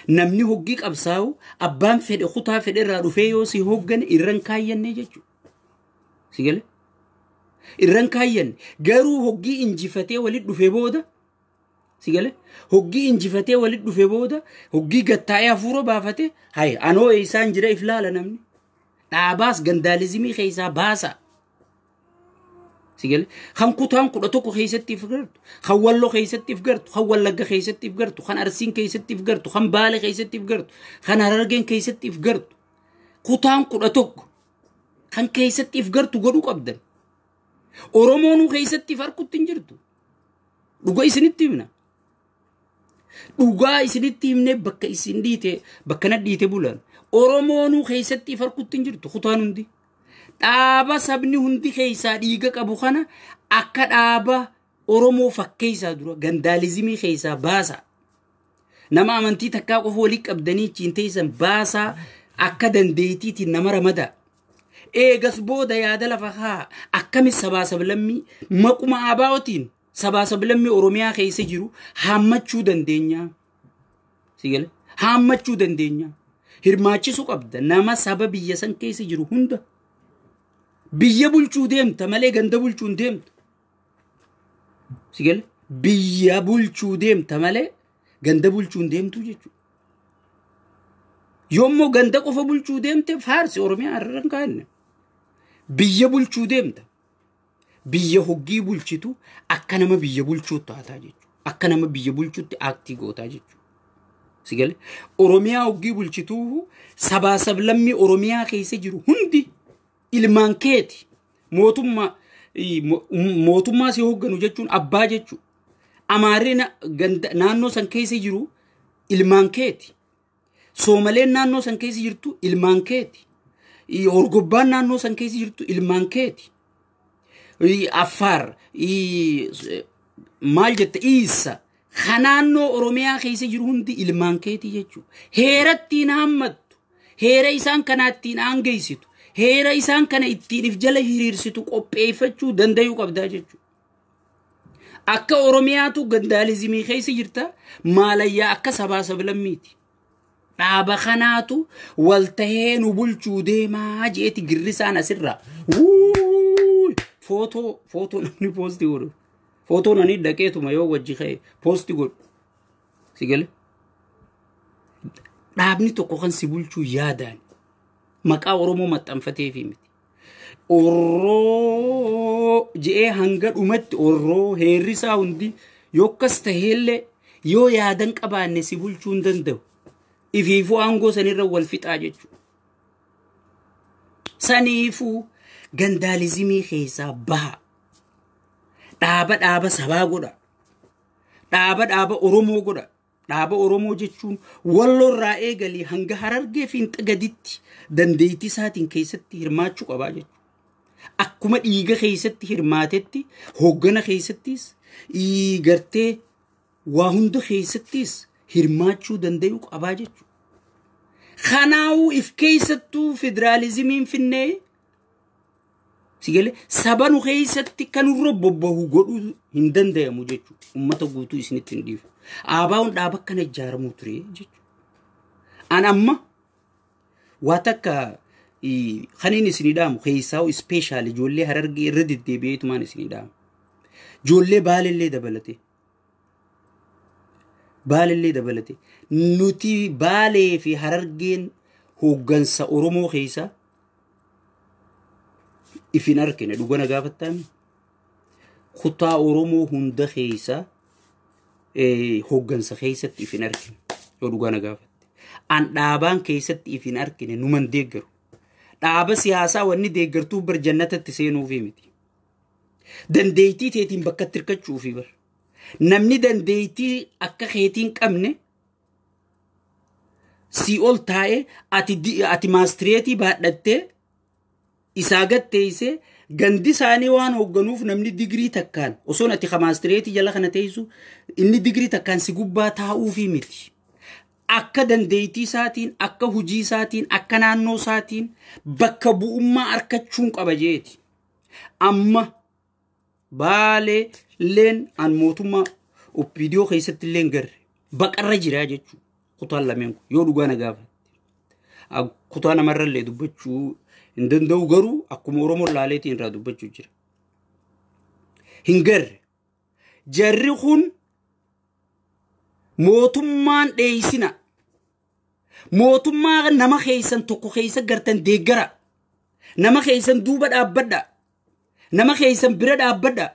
Namni hoggii qabsaa'u abbaan fedhe kutaa fedhe irraa dhufee yoo si hoggane irran kaayyanne jechuudha. Si galee? Irran kaayyanne garuu hoggii injifatee walit dhufee booda si galee? Hoggii injifatee walit dhufee booda hoggii gattaa'ee hafuura baafate hayi anoo isaan jira if laala namni. Dhaabaas gandaalizimii keessaa baasa. Si galee? Kan kutaan 11 keessatti if gartu, kan Walloo keessatti if gartu, kan Wallagga keessatti if gartu, kan Arsiin keessatti if gartu, kan Baale keessatti if gartu, kan Harargeen keessatti if gartu. Kutaan 11 kan keessatti if gartu godhuu qabdan. Oromoonuu keessatti if harkutti hin jirtu. Dhugaa isinitti himna. Dhugaa isinitti himnee bakka isin dhiite bakka na dhiite bulan. Oromoonuu keessatti if harkutti hin jirtu kutaan hundi. Dhaaba sabni hundi keessaa dhiiga qabu kana akka dhaaba Oromoo fakkeessaa dura gandaalizimii keessaa baasa. Nama amantii takkaa qofa walii qabdanii ittiin teessan baasaa akka dandeettiitiin nama ramada. Eegas booda yaada lafa haa akkami sabaa sablammii maquma abaa'otiin sabaa sablammii Oromiyaa keessa jiru haammachuu dandeenya. Si galee? Haammachuu dandeenya. Hirmaachisuu qabda nama saba biyya san keessa jiru hunda. Biyya bulchuu deemta malee ganda bulchuu hin deemtu. Si galee? Biyya bulchuu deemta malee ganda bulchuu hin deemtu jechuudha. Yommuu ganda qofa bulchuu deemte faarsi Oromiyaa irra hin kaa'anne. Biyya bulchuu deemta. Biyya hoggii bulchitu akka nama biyya bulchuutti taataa jechuudha. Akka nama biyya bulchuutti aaktii gootaa jechuudha. Si galee? Oromiyaa hoggii bulchituu sabaa sablammii Oromiyaa keessa jiru hundi ilmaan keeti. Mootummaa si hoogganu jechuun abbaa jechuudha. Amaarri naannoo san keessa jiru ilmaan keeti. Soomaleen naannoo san keessa jirtu ilmaan keeti. Orgobbaan naannoo san keessa jirtu ilmaan keeti. Affaar maal jette Iisa kan naannoo Oromiyaa keessa jiru hundi ilmaan keeti jechuudha. Heerattiin hammattu, heera isaan kanaa ittiin aangeessitu, heera isaan kana ittiin if jala hiriirsitu qopheeffachuu danda'uu qabdaa jechuudha. Akka Oromiyaatu gandaalizimii keessa jirta maalayyaa akka sabaa sablammiiti. Dhaaba kanaatu waltahee nu bulchuu deemaa jeeti girrisaan asirraa. Footoo footoo namni poostii godhu. Footoo nani dhaqeetuma yoo wajji ka'e poostii godhu. Si gale? Dhaabni tokko kan si bulchuu yaadaan maqaa Oromoo maxxanfateefi miti. Orroo je'ee hanga dhumatti orroo heerri isaa hundi yokkas taheellee yoo yaadan qabaanne si bulchuu hin danda'u. Ifiifuu aangoo sanirra wal fixaa jechuudha. Saniifuu gandaalizimii keessaa baha. Dhaaba dhaaba sabaa godha. Dhaaba dhaaba Oromoo godha. Dhaaba Oromoo jechuun walloorraa eegalii hanga Harargee fi gaditti dandeettii isaatiin keessatti hirmaachuu qabaa jechuudha. Akkuma dhiiga keessatti hirmaatetti hooggana keessattis gartee waa hunda keessattis hirmaachuu danda'uu qabaa jechuudha. Kanaafuu if keessattuu federaalizimiin finnee sigale saba nu keessatti kan nurra bobbahu godhuu hin danda'amu jechuudha. Uummata guutuu isinitti hin dhiifu. Aabaa'uun dhaaba akkana ijaaramuu ture jechuudha. An amma waa takka kan inni isinii dhaamu keessaa ispeeshaal ijoollee Harargee irra deddeebi'eetumaan isinii dhaamu. Ijoollee Baalellee dabalate. Baalellee dabalate. Nuti Baalee fi Harargeen hooggansa Oromoo keessaa ifin argine dhugana gaafattaami. Kutaa Oromoo hunda keessaa hooggansa keessatti ifin argine yoo dhugana gaafatte. An dhaabaan keessatti ifin argine numan deeggaru. Dhaaba siyaasaa wanni deeggartuuf bar jannatatti seenuufi miti. Dandeettii teetiin bakka itti hirkachuufi bar. Namni dandeettii akka keetiin qabne si ol taa'ee ati maastireetii baadhattee isaa gatteessee gandi isaanii waan hoogganuuf namni digirii takkaan osoon ati maastireetii jala kana teessu inni digirii takkaan si gubbaa taa'uufi miti. Akka dandeettii isaatiin, akka hojii isaatiin, akka naannoo isaatiin bakka bu'ummaa argachuun qaba jeeti. Amma Baalee leen an mootummaa OPDO keessatti illee garre baqarra jira jechuudha. Kutaan lameen kun yoo dhugaa na gaafatte. Kutaa namarra illee dubbachuu hin danda'u garuu akkuma Oromoon laaleetiin irraa dubbachuu jira. Hin garre. Jarri kun mootummaan dheeysina. Mootummaa nama keessan tokko keessa gartan deeggara. Nama keessan duuba dhaabbadha. Nama keessan bira dhaabbadha.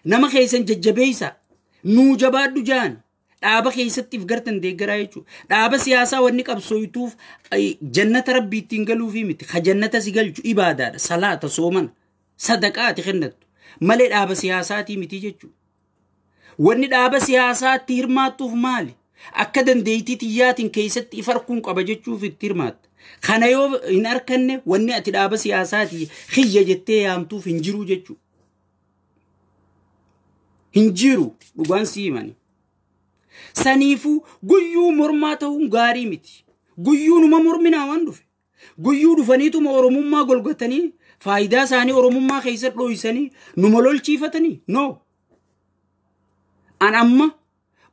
Nama keessan jajjabeessa. Nuu jabaadhu jaan. Dhaaba keessatti if gartan deeggaraa jechuudha. Dhaaba siyaasaa wanni qabsooytuuf jannata rabbii ittiin galuufi miti. Ka jannata si galchu ibaadaadha. Salaata soomana. Sadaqaati kennattu. Malee dhaaba siyaasaatii miti jechuudha. Wanni dhaaba siyaasaatti hirmaattuuf maali? Akka dandeettii tiyyaatiin keessatti if harkuun qaba jechuuf itti hirmaatta. Kana yoo hin harkanne wanni ati dhaaba siyaasaatii xiyya jettee yaamtuuf hin jiru jechuudha. Hin jiru dhugaan si himani. Saniifuu guyyuu mormaa ta'uun gaarii miti. Guyyuu numa morminaa waan dhufe. Guyyuu dhufaniituma Oromummaa golgatanii faayidaa isaanii Oromummaa keessa dhooysanii numa lolchiifatanii? No. An amma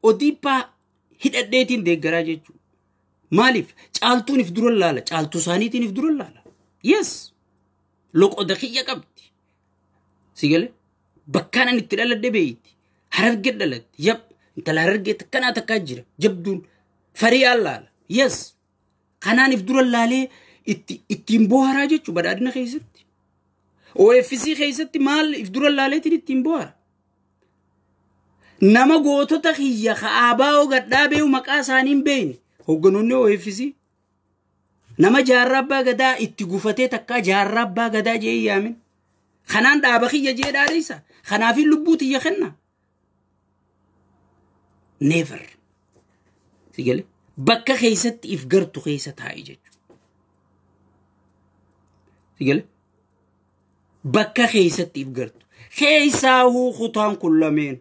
Odiippaa hidhadheetiin deeggaraa jechuudha. Maaliif? Caaltuun if dura laala. Caaltuu isaaniitiin if dura laala. Yes. Loqoda kiyya qabdi. Si galee? Bakkaan ani itti dhaladhe beeyti. Harargee dhalatte. Yab. Intala Harargee takkanaa takkaa jira. Jabduun. Fari'aan laala. Yes. Kanaan if dura laalee ittiin bohaaraa jechuudha badhaadhina keessatti. OFC keessatti maal if dura laaleetiin ittiin bohaara. Nama gootota kiyya ka'aabaa gadhaa beeku maqaa isaanii hin beekne hoogganoonni OFC nama jaarraa abbaa gadaa itti gufatee takkaa jaarraa abbaa gadaa jee yaamin. Kanaan dhaaba kiyya jee dhaadheessa. Kanaafin lubbuu tiyya kenna. Never. Si galee? Bakka keessatti if gartu keessa taa'i jechuudha. Si galee? Bakka keessatti if gartu. Keessaahuu kutaan kun lameen.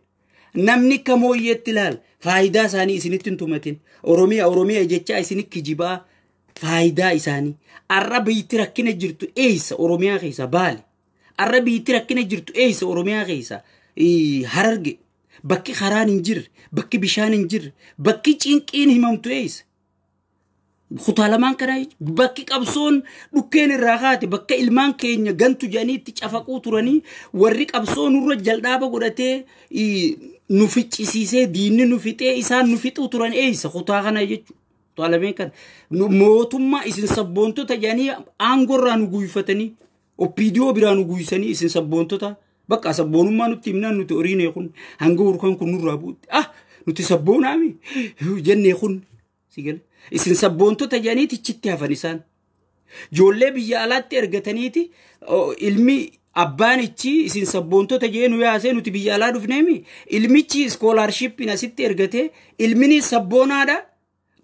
Namni kamooyyeetti ilaala. Faayidaa isaanii isinitti hin tumatin. Oromiyaa Oromiyaa jechaa isinit kijibaa faayidaa isaanii. Arra biitti rakkina jirtu eessa Oromiyaa keessa Baale. Arra biitti rakkina jirtu eessa Oromiyaa keessa Hararge. Bakki karaan hin jirre, bakki bishaan hin jirre, bakki cinqiin himamtu eessa? Kutaa lamaan kanaa jechuudha. Bakki qabsoon dhukkeen irraa kaate, bakka ilmaan keenya gantu jedhanii itti cafaquu turanii, warri qabsoo nurra jal'aaba godhatee nu ficcisiisee diinni nu fixee isaan nu fixuu turan eessa? Kutaa kana jechuudha. Kutaa lameen kana. Mootummaa isin sabboontota jedhanii aangoorraa nu guyfatanii, OPDO biraa nu guysanii isin sabboontota. Bakka sabboonummaa nutti himnaan nuti horiinee kun hanga urkaan kun nurraa buutti. Ah, nuti sabboonaami jennee kun si gala. Isin sabboontota jedhanii tichitti hafan isaan. Ijoollee biyya alaatti ergataniiti ilmi abbaan ichi isin sabboontota jee nu yaasee nuti biyya alaa dhufneemi. Ilmichi iskoolaarshippiin asitti ergatee ilmini sabboonaadha.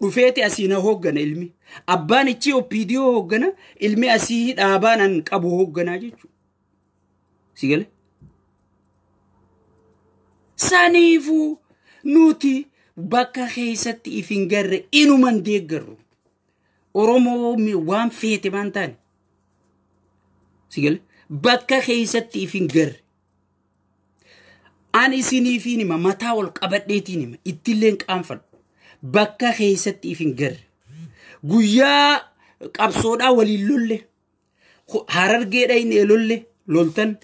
Dhufeeti asii na hooggana ilmi. Abbaan ichi OPDO hooggana, ilmi asii dhaabaan an qabu hoogganaa jechuudha. Si gala. Saniifuu nuti bakka keessatti if hin garre inuman deeggarru. Oromoo waan feete maan taane. Si gala. Bakka keessatti if hin garre. An isiniifiin hima, mataa ol qabadheetiin hima, ittilleen qaanfadhu. Bakka keessatti if hin garre. Guyyaa qabsoodhaa waliin lolle. Harargee dhaynee lolle loltan.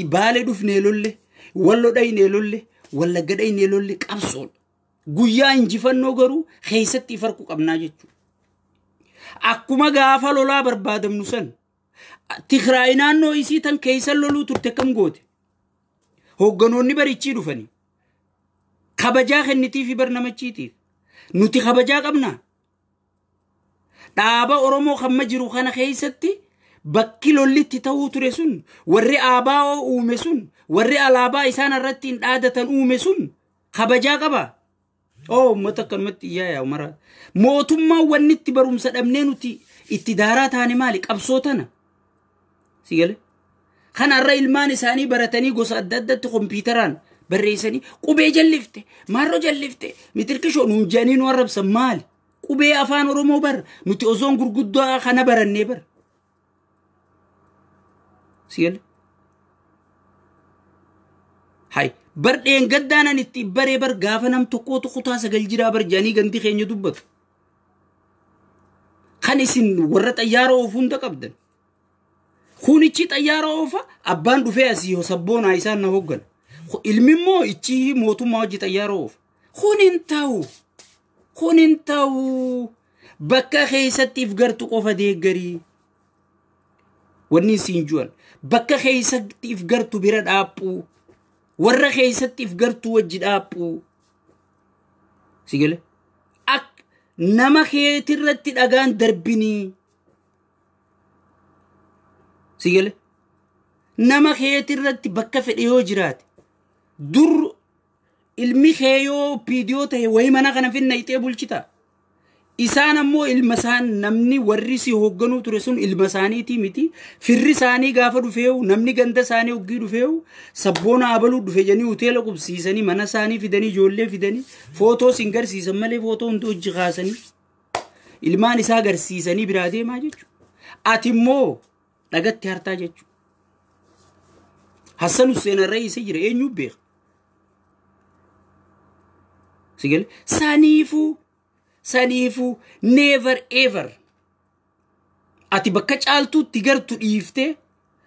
Baalee dhufnee lolle. Wallo dhaynee lolle. Wallagga dhaynee lolle qabsoodha. Guyyaa injifannoo garuu keessatti if harkuu qabnaa jechuudha. Akkuma gaafa lolaa barbaadamnu san Tigraay naannoo isii tan keessa loluu turte kam goote? Hoogganoonni barichii dhufanii kabajaa kennitiifi barnamachiitiif. Nuti kabajaa qabnaa? Dhaaba Oromoo kamma jiru kana keessatti bakki lollitti ta'uu ture sun, warri ABO uume sun, warri alaabaa isaan irratti hin dhaadatan uume sun kabajaa qaba. Oo, uummata akkanumatti iyyaa yaa mara. Mootummaan wanni itti barumsa dhabnee nuti itti daaraa taane maali? Qabsoo tana. Si gale? Kanarra ilmaan isaanii baratanii gosa adda addaatti kompiitaraan barreessanii qubee jallifte, maarroo jallifte, mitirkishoo nuun jedhanii nu arrabsan maali? Qubee afaan Oromoo bar nuti osoon gurguddaa kana barannee bar. Si gale? Hay, bar dheengaddaanan itti baree bar gaafa nam tokkootu kutaa 9 jiraa bar jedhanii gandi keenya dubbatu. Kan isin warra xayyaara oofu hunda qabdan. Kunichi xayyaara oofa abbaan dhufee asii sabboonaa isaan na hooggana. Ilmi immoo ichi mootummaa hojii xayyaara oofa. Kun hin ta'u. Kun hin ta'u. Bakka keessatti if gartu qofa deeggarii. Wanni isin ju'an. Bakka keessatti if gartu bira dhaaphuu. Warra keessatti if gartu wajji dhaaphuu. Si gale? Ak nama keetirratti dhagaan darbinii. Si gale? Nama keetirratti bakka fedhe yoo jiraate. Dur ilmi kee yoo OPDO ta'e wayii mana kana finna ixee bulchita. Isaan ammoo ilma isaan namni warri si hoogganuu ture sun ilma isaaniitii miti. Firri isaanii gaafa dhufeewu, namni ganda isaanii hoggii dhufeewu, sabboona abaluu dhufe jedhanii hoteela qubsiisanii mana isaanii fidanii ijoollee fidanii footoo sin garsiisan malee footoo hundi hojii kaasanii ilmaan isaa garsiisanii biraa deemaa jechuudha. Ati immoo dhagatti hartaa jechuudha. Hassan Hussein irra isa jira eenyu beeka? Sigale saniifuu saniifuu never ever ati bakka caaltuutti gartu dhiiftee,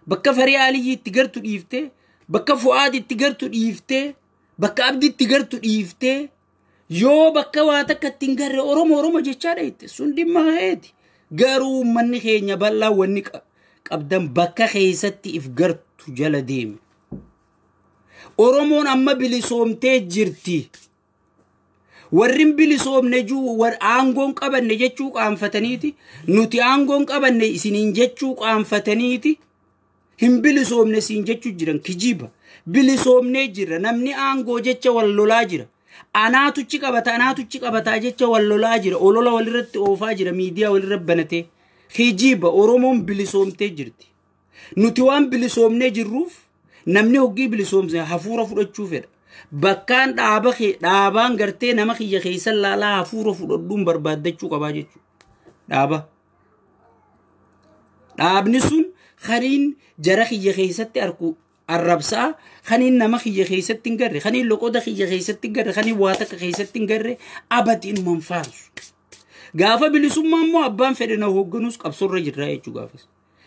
bakka Farii Aliyyiitti gartu dhiiftee, bakka Fu'aaditti gartu dhiiftee, bakka Abdiitti gartu dhiiftee yoo bakka waa takka itti hin garre Oromoo Oromoo jechaa dhayitte sun dhimma keeti. Garuu uummanni keenya bal'aa wanni qabdan bakka keessatti if gartu jala deeme. Oromoon amma bilisoomtee jirti. Warri bilisoomne juu aangoon qabanne jechuu qaanfataniiti. Nuti aangoon qabanne isiniin jechuu qaanfataniiti. Hin bilisoomne siin jechuu jiran kijiba. Bilisoomnee jirra. Namni aangoo jecha wal lolaa jira. Anaatuchi qabata, anaatuchi qabataa jecha wal lolaa jira. Olola walirratti oofaa jira. Miidiyaa walirra banatee. Kijiba. Oromoon bilisoomtee jirti. Nuti waan bilisoomnee jirruuf namni hoggii bilisoomse hafuura fudhachuu fedha. Bakkaan dhaaba kee dhaabaan gartee nama kiyya keessan laalaa hafuura fudhadhuun barbaaddachuu qabaa jechuudha. Dhaaba. Dhaabni sun hariin jara kiyya keessatti arku Arrabsaa kaniin nama kiyya keessatti hin garre, kaniin loqoda kiyya keessatti hin garre, kaniin waa takka keessatti hin garre abadiin man faarsu. Gaafa bilisummaa immoo abbaan fedhe na hoogganus qabsoorra jirra jechuu gaafas.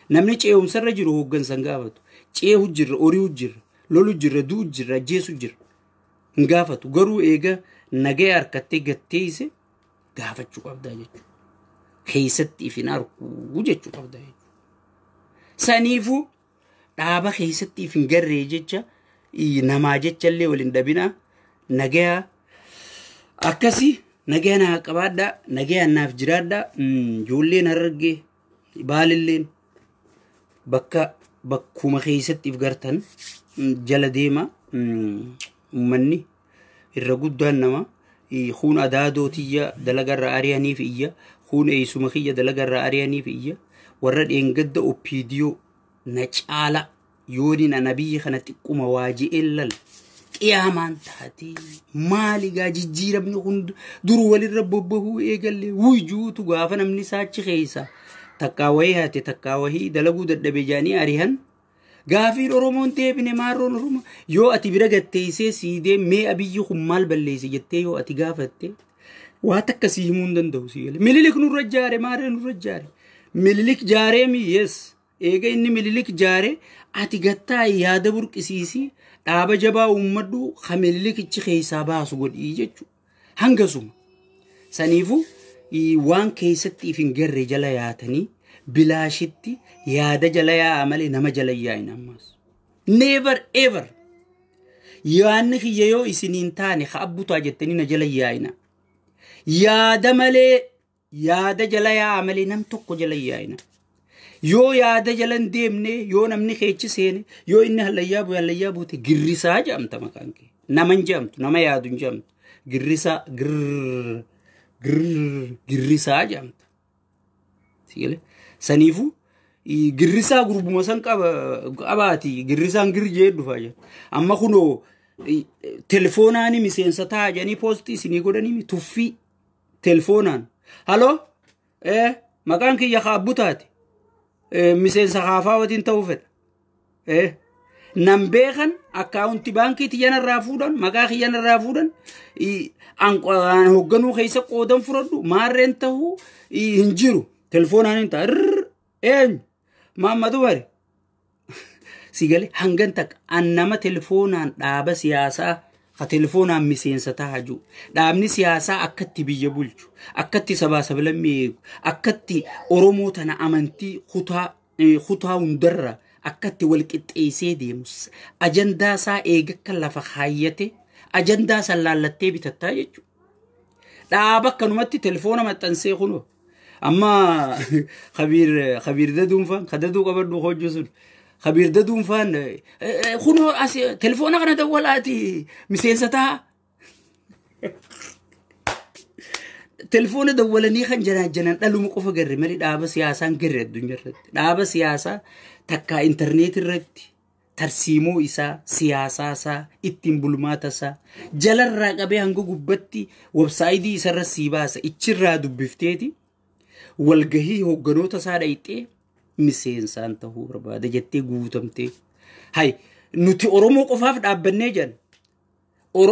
Namni ce'umsarra jiru hooggansa hin gaafatu. Ce'u jirra, horiu jirra, lolu jirra, du'u jirra, ajjeesu jirra. Hin gaafatu. Garuu eega nagaya harkattee gatteesse gaafachuu qabdaa jechuudha. Keessatti if hin arguu jechuu qabdaa jechuudha. Saniifuu dhaaba keessatti if hin garree jecha namaa jecha illee waliin dhabinaa nagaya akkasii nagaya naa qabaadhaa nagaya naaf jiraadhaa. Ijoolleen Harargee Baalilleen bakka bakkuma keessatti if gartan jala deema. Uummanni irra guddaan nama kuun adaadoo tiyya dalagarra ari'aniif iyya, kuun eessuma kiyya dalagarra ari'aniif iyya. Warra dheengadda oppiidiyoo na caala yooniin ana biyya kana xiqquma waa je'een lal qiyaamaan taatee maali gaa jijjiiramni kun dur walirra bobbahuu eegalle wuyjuutu gaafa namni saachi keessa takkaa wayii haate takkaa wayii dalaguu dadhabe jaanii ari'an. Gaafiin Oromoon deebine maarroon Oromoo yoo ati bira gatteessee siidee mee abiyyi kun maal balleesse jettee yoo ati gaafatte waa takka si himuu hin danda'u si galee. Mililik nurra jaare maarree nurra jaare. Mililik jaaree mi yes. Eega inni Mililik jaare ati gattaa yaada burqisiisii dhaaba jabaa uummadhu ka Mililikichi keessaa baasu godhii jechuudha. Hangasuma. Saniifuu waan keessatti if hin garre jala yaatanii bilaashitti yaada jala yaa'a malee nama jala yaa'in ammas. Never ever. Yaanni kiyya yoo isiniin taane ka abbutaa jettanii na jala yaa'ina. Yaada malee yaada jala yaa'a malee nam tokko jala yaa'ina. Yoo yaada jala hin deemne yoo namni keechi seene yoo inni hallayyaa bu'e hallayyaa buute girrisaa jedhamta maqaan kee. Nama hin jedhamtu nama yaadu hin jedhamtu. Girrisaa girr girr girrisaa jedhamta. Sigalee saniifuu girrisaa gurbuma san qabaati girrisaan girri jee dhufaa jira. Amma kunoo telefoonaan miseensa ta'a jedhanii poostii isinii godhanii tuffii telefoonaan. Haloo maqaan kiyya kaabbu taate miseensa kaafaa watiin ta'uu fedha. Nan beekan akkaawunti baankii xiyyanarraa fuudhan maqaa xiyyanarraa fuudhan hoogganuu keessa qoodan fudhadhu maarreen ta'uu hin jiru. Telefoonaan hin ta'a. Eenyu Maammadu bari. Sigale hangan takka an nama telefoonaan dhaaba siyaasaa ka telefoonaan miseensa ta'a jiru. Dhaabni siyaasaa akkatti biyya bulchu, akkatti sabaa sablammii eegu, akkatti Oromoo tana amantii kutaa hundarra akkatti wal qixxeessee deemu. Ajandaa isaa eega akka lafa kaayyate ajandaa san laallattee bitattaa jechuudha. Dhaaba akkanumatti telefoona maxxansee kunoo. Amma Khabiir Daduunfaan ka daduu qabadhu hojii sun Khabiir Daduunfaan kunoo as telefoona kana dawwalaati miseensa ta'a. Telefoona dawwalanii kan janaan dhaluma qofa garre malee dhaaba siyaasaan garre addunyaa irratti. Dhaaba siyaasaa takkaa intarneetii irratti tarsiimoo isaa siyaasaa isaa ittiin bulmaata isaa jalarraa qabee hanga gubbatti websaayitii isarra sii baasa ichirraa dubbifteeti. Walgahii hoogganoota isaa dhayxee miseensaan ta'uu barbaada jettee guutamtee. Hay nuti Oromoo qofaaf dhaabbannee jenna.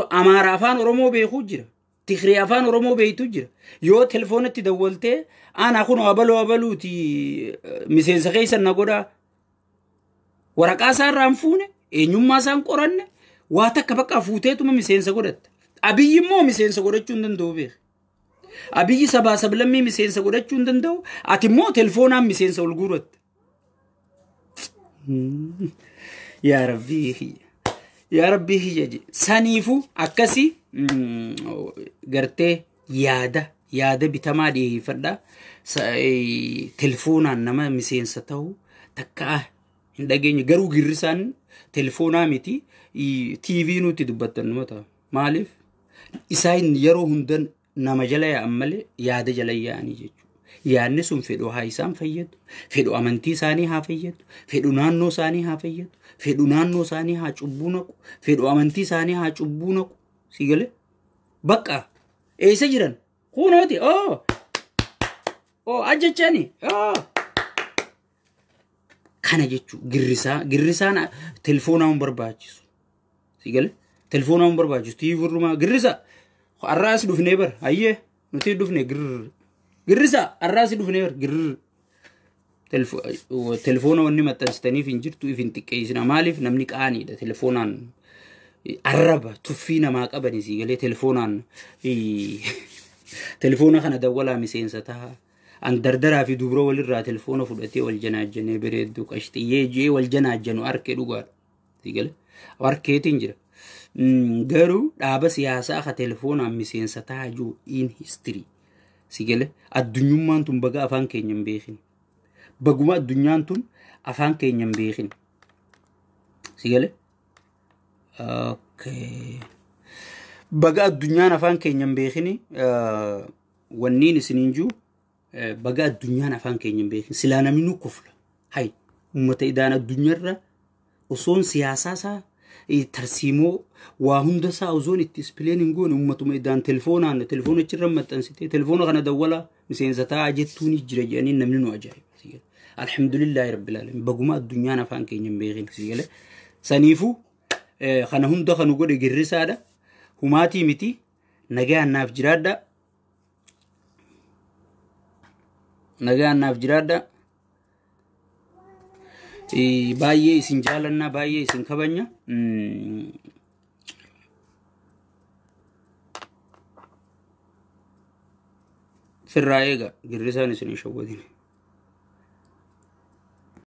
Amaara afaan Oromoo beekuu jira. Tigree afaan Oromoo beektu jira. Yoo telefoonatti dawwaltee ana kun abaluu abaluuti miseensa keessan na godhaa. Waraqaa isaa irraa hin fuune eenyummaa isaa hin qoranne waa takka bakka fuuteetuma miseensa godhatta. Abiyyi immoo miseensa godhachuu hin danda'u beeka. Abiyyi sabaa sablammii miseensa godhachuu hin danda'u. Ati immoo telefoonaan miseensa ol guuratta. Yaa Rabbii kiyya. Yaa Rabbii kiyya jedhe. Saniifuu akkasii gartee yaada bitamaa dhiyeeffadha. Telefoonaan nama miseensa ta'u takka hin dhageenye garuu girrisaan telefoonaa miti TV nuti dubbattan numa ta'a. Maaliif? Isaan yeroo hundan nama jala yaa'an malee yaada jala yaa'anii jechuudha. Yaadni sun fedhu haa isaan fayyadu, fedhu amantii isaanii haa fayyadu, fedhu naannoo isaanii haa fayyadu, fedhu naannoo isaanii haa cubbuu naqu, fedhu amantii isaanii haa cubbuu naqu. Si galee? Bakka eessa jiran? Kunooti oo oo ajjechani oo Kana jechuun girrisaa girrisaan telefoonaa hin barbaachisu. Si galee telefoonaa hin barbaachisu. Tiivurrumaa girrisaa har'aas dhufnee bar hayyee nuti dhufne girr girrisaa har'aas dhufnee bar girr. Telefoona wanni maxxansitaniif hin jirtu, if hin xiqqeessina. Maaliif? Namni qaaniidha. Telefoonaan arraba tuffii namaa qabani. Si galee? Telefoonaan telefoona kana dawwalaa miseensa ta'a. An dardaraa fi dubra walirraa telefoona fudhatee wal janaajjanee bareedduu qashxiyyee jee wal janaajjanu arkee dhugaadha. Si galee? Arkeetiin jira. Garuu dhaaba siyaasaa ka telefoonaan miseensa ta'a jiru in history. Si galee? Addunyummaan tun baga afaan keenya hin beekin. Baguma addunyaan tun afaan keenya hin beekin. Si galee? Okay. Baga addunyaan afaan keenya hin beekini wanniin isiniin jiru, baga addunyaan afaan keenya hin beekin, silaa namni nu kufla. Hay, uummata idaan addunyaarra osoon siyaasaa isaa tarsiimoo waa hunda isaa osoon itti explain hin goone, uummatuma idaan telefoonaan telefoona achirra maxxansitee telefoona kana dawwalaa miseensa ta'aa jettuun jira jedhanii namni nu ajaa'iba. Alhamdulillaahi rabbil alamin, baguma addunyaan afaan keenya hin beekin. Si galee? Saniifuu kana hunda kanu godhe girrisaadha. Humaatii miti, nagaan naaf jiraadha. Nagaan naaf jiraadha. Baay'ee isin jaalannaa, baay'ee isin kabanya. Firraa eega, girrisaan isin hin shawwadin.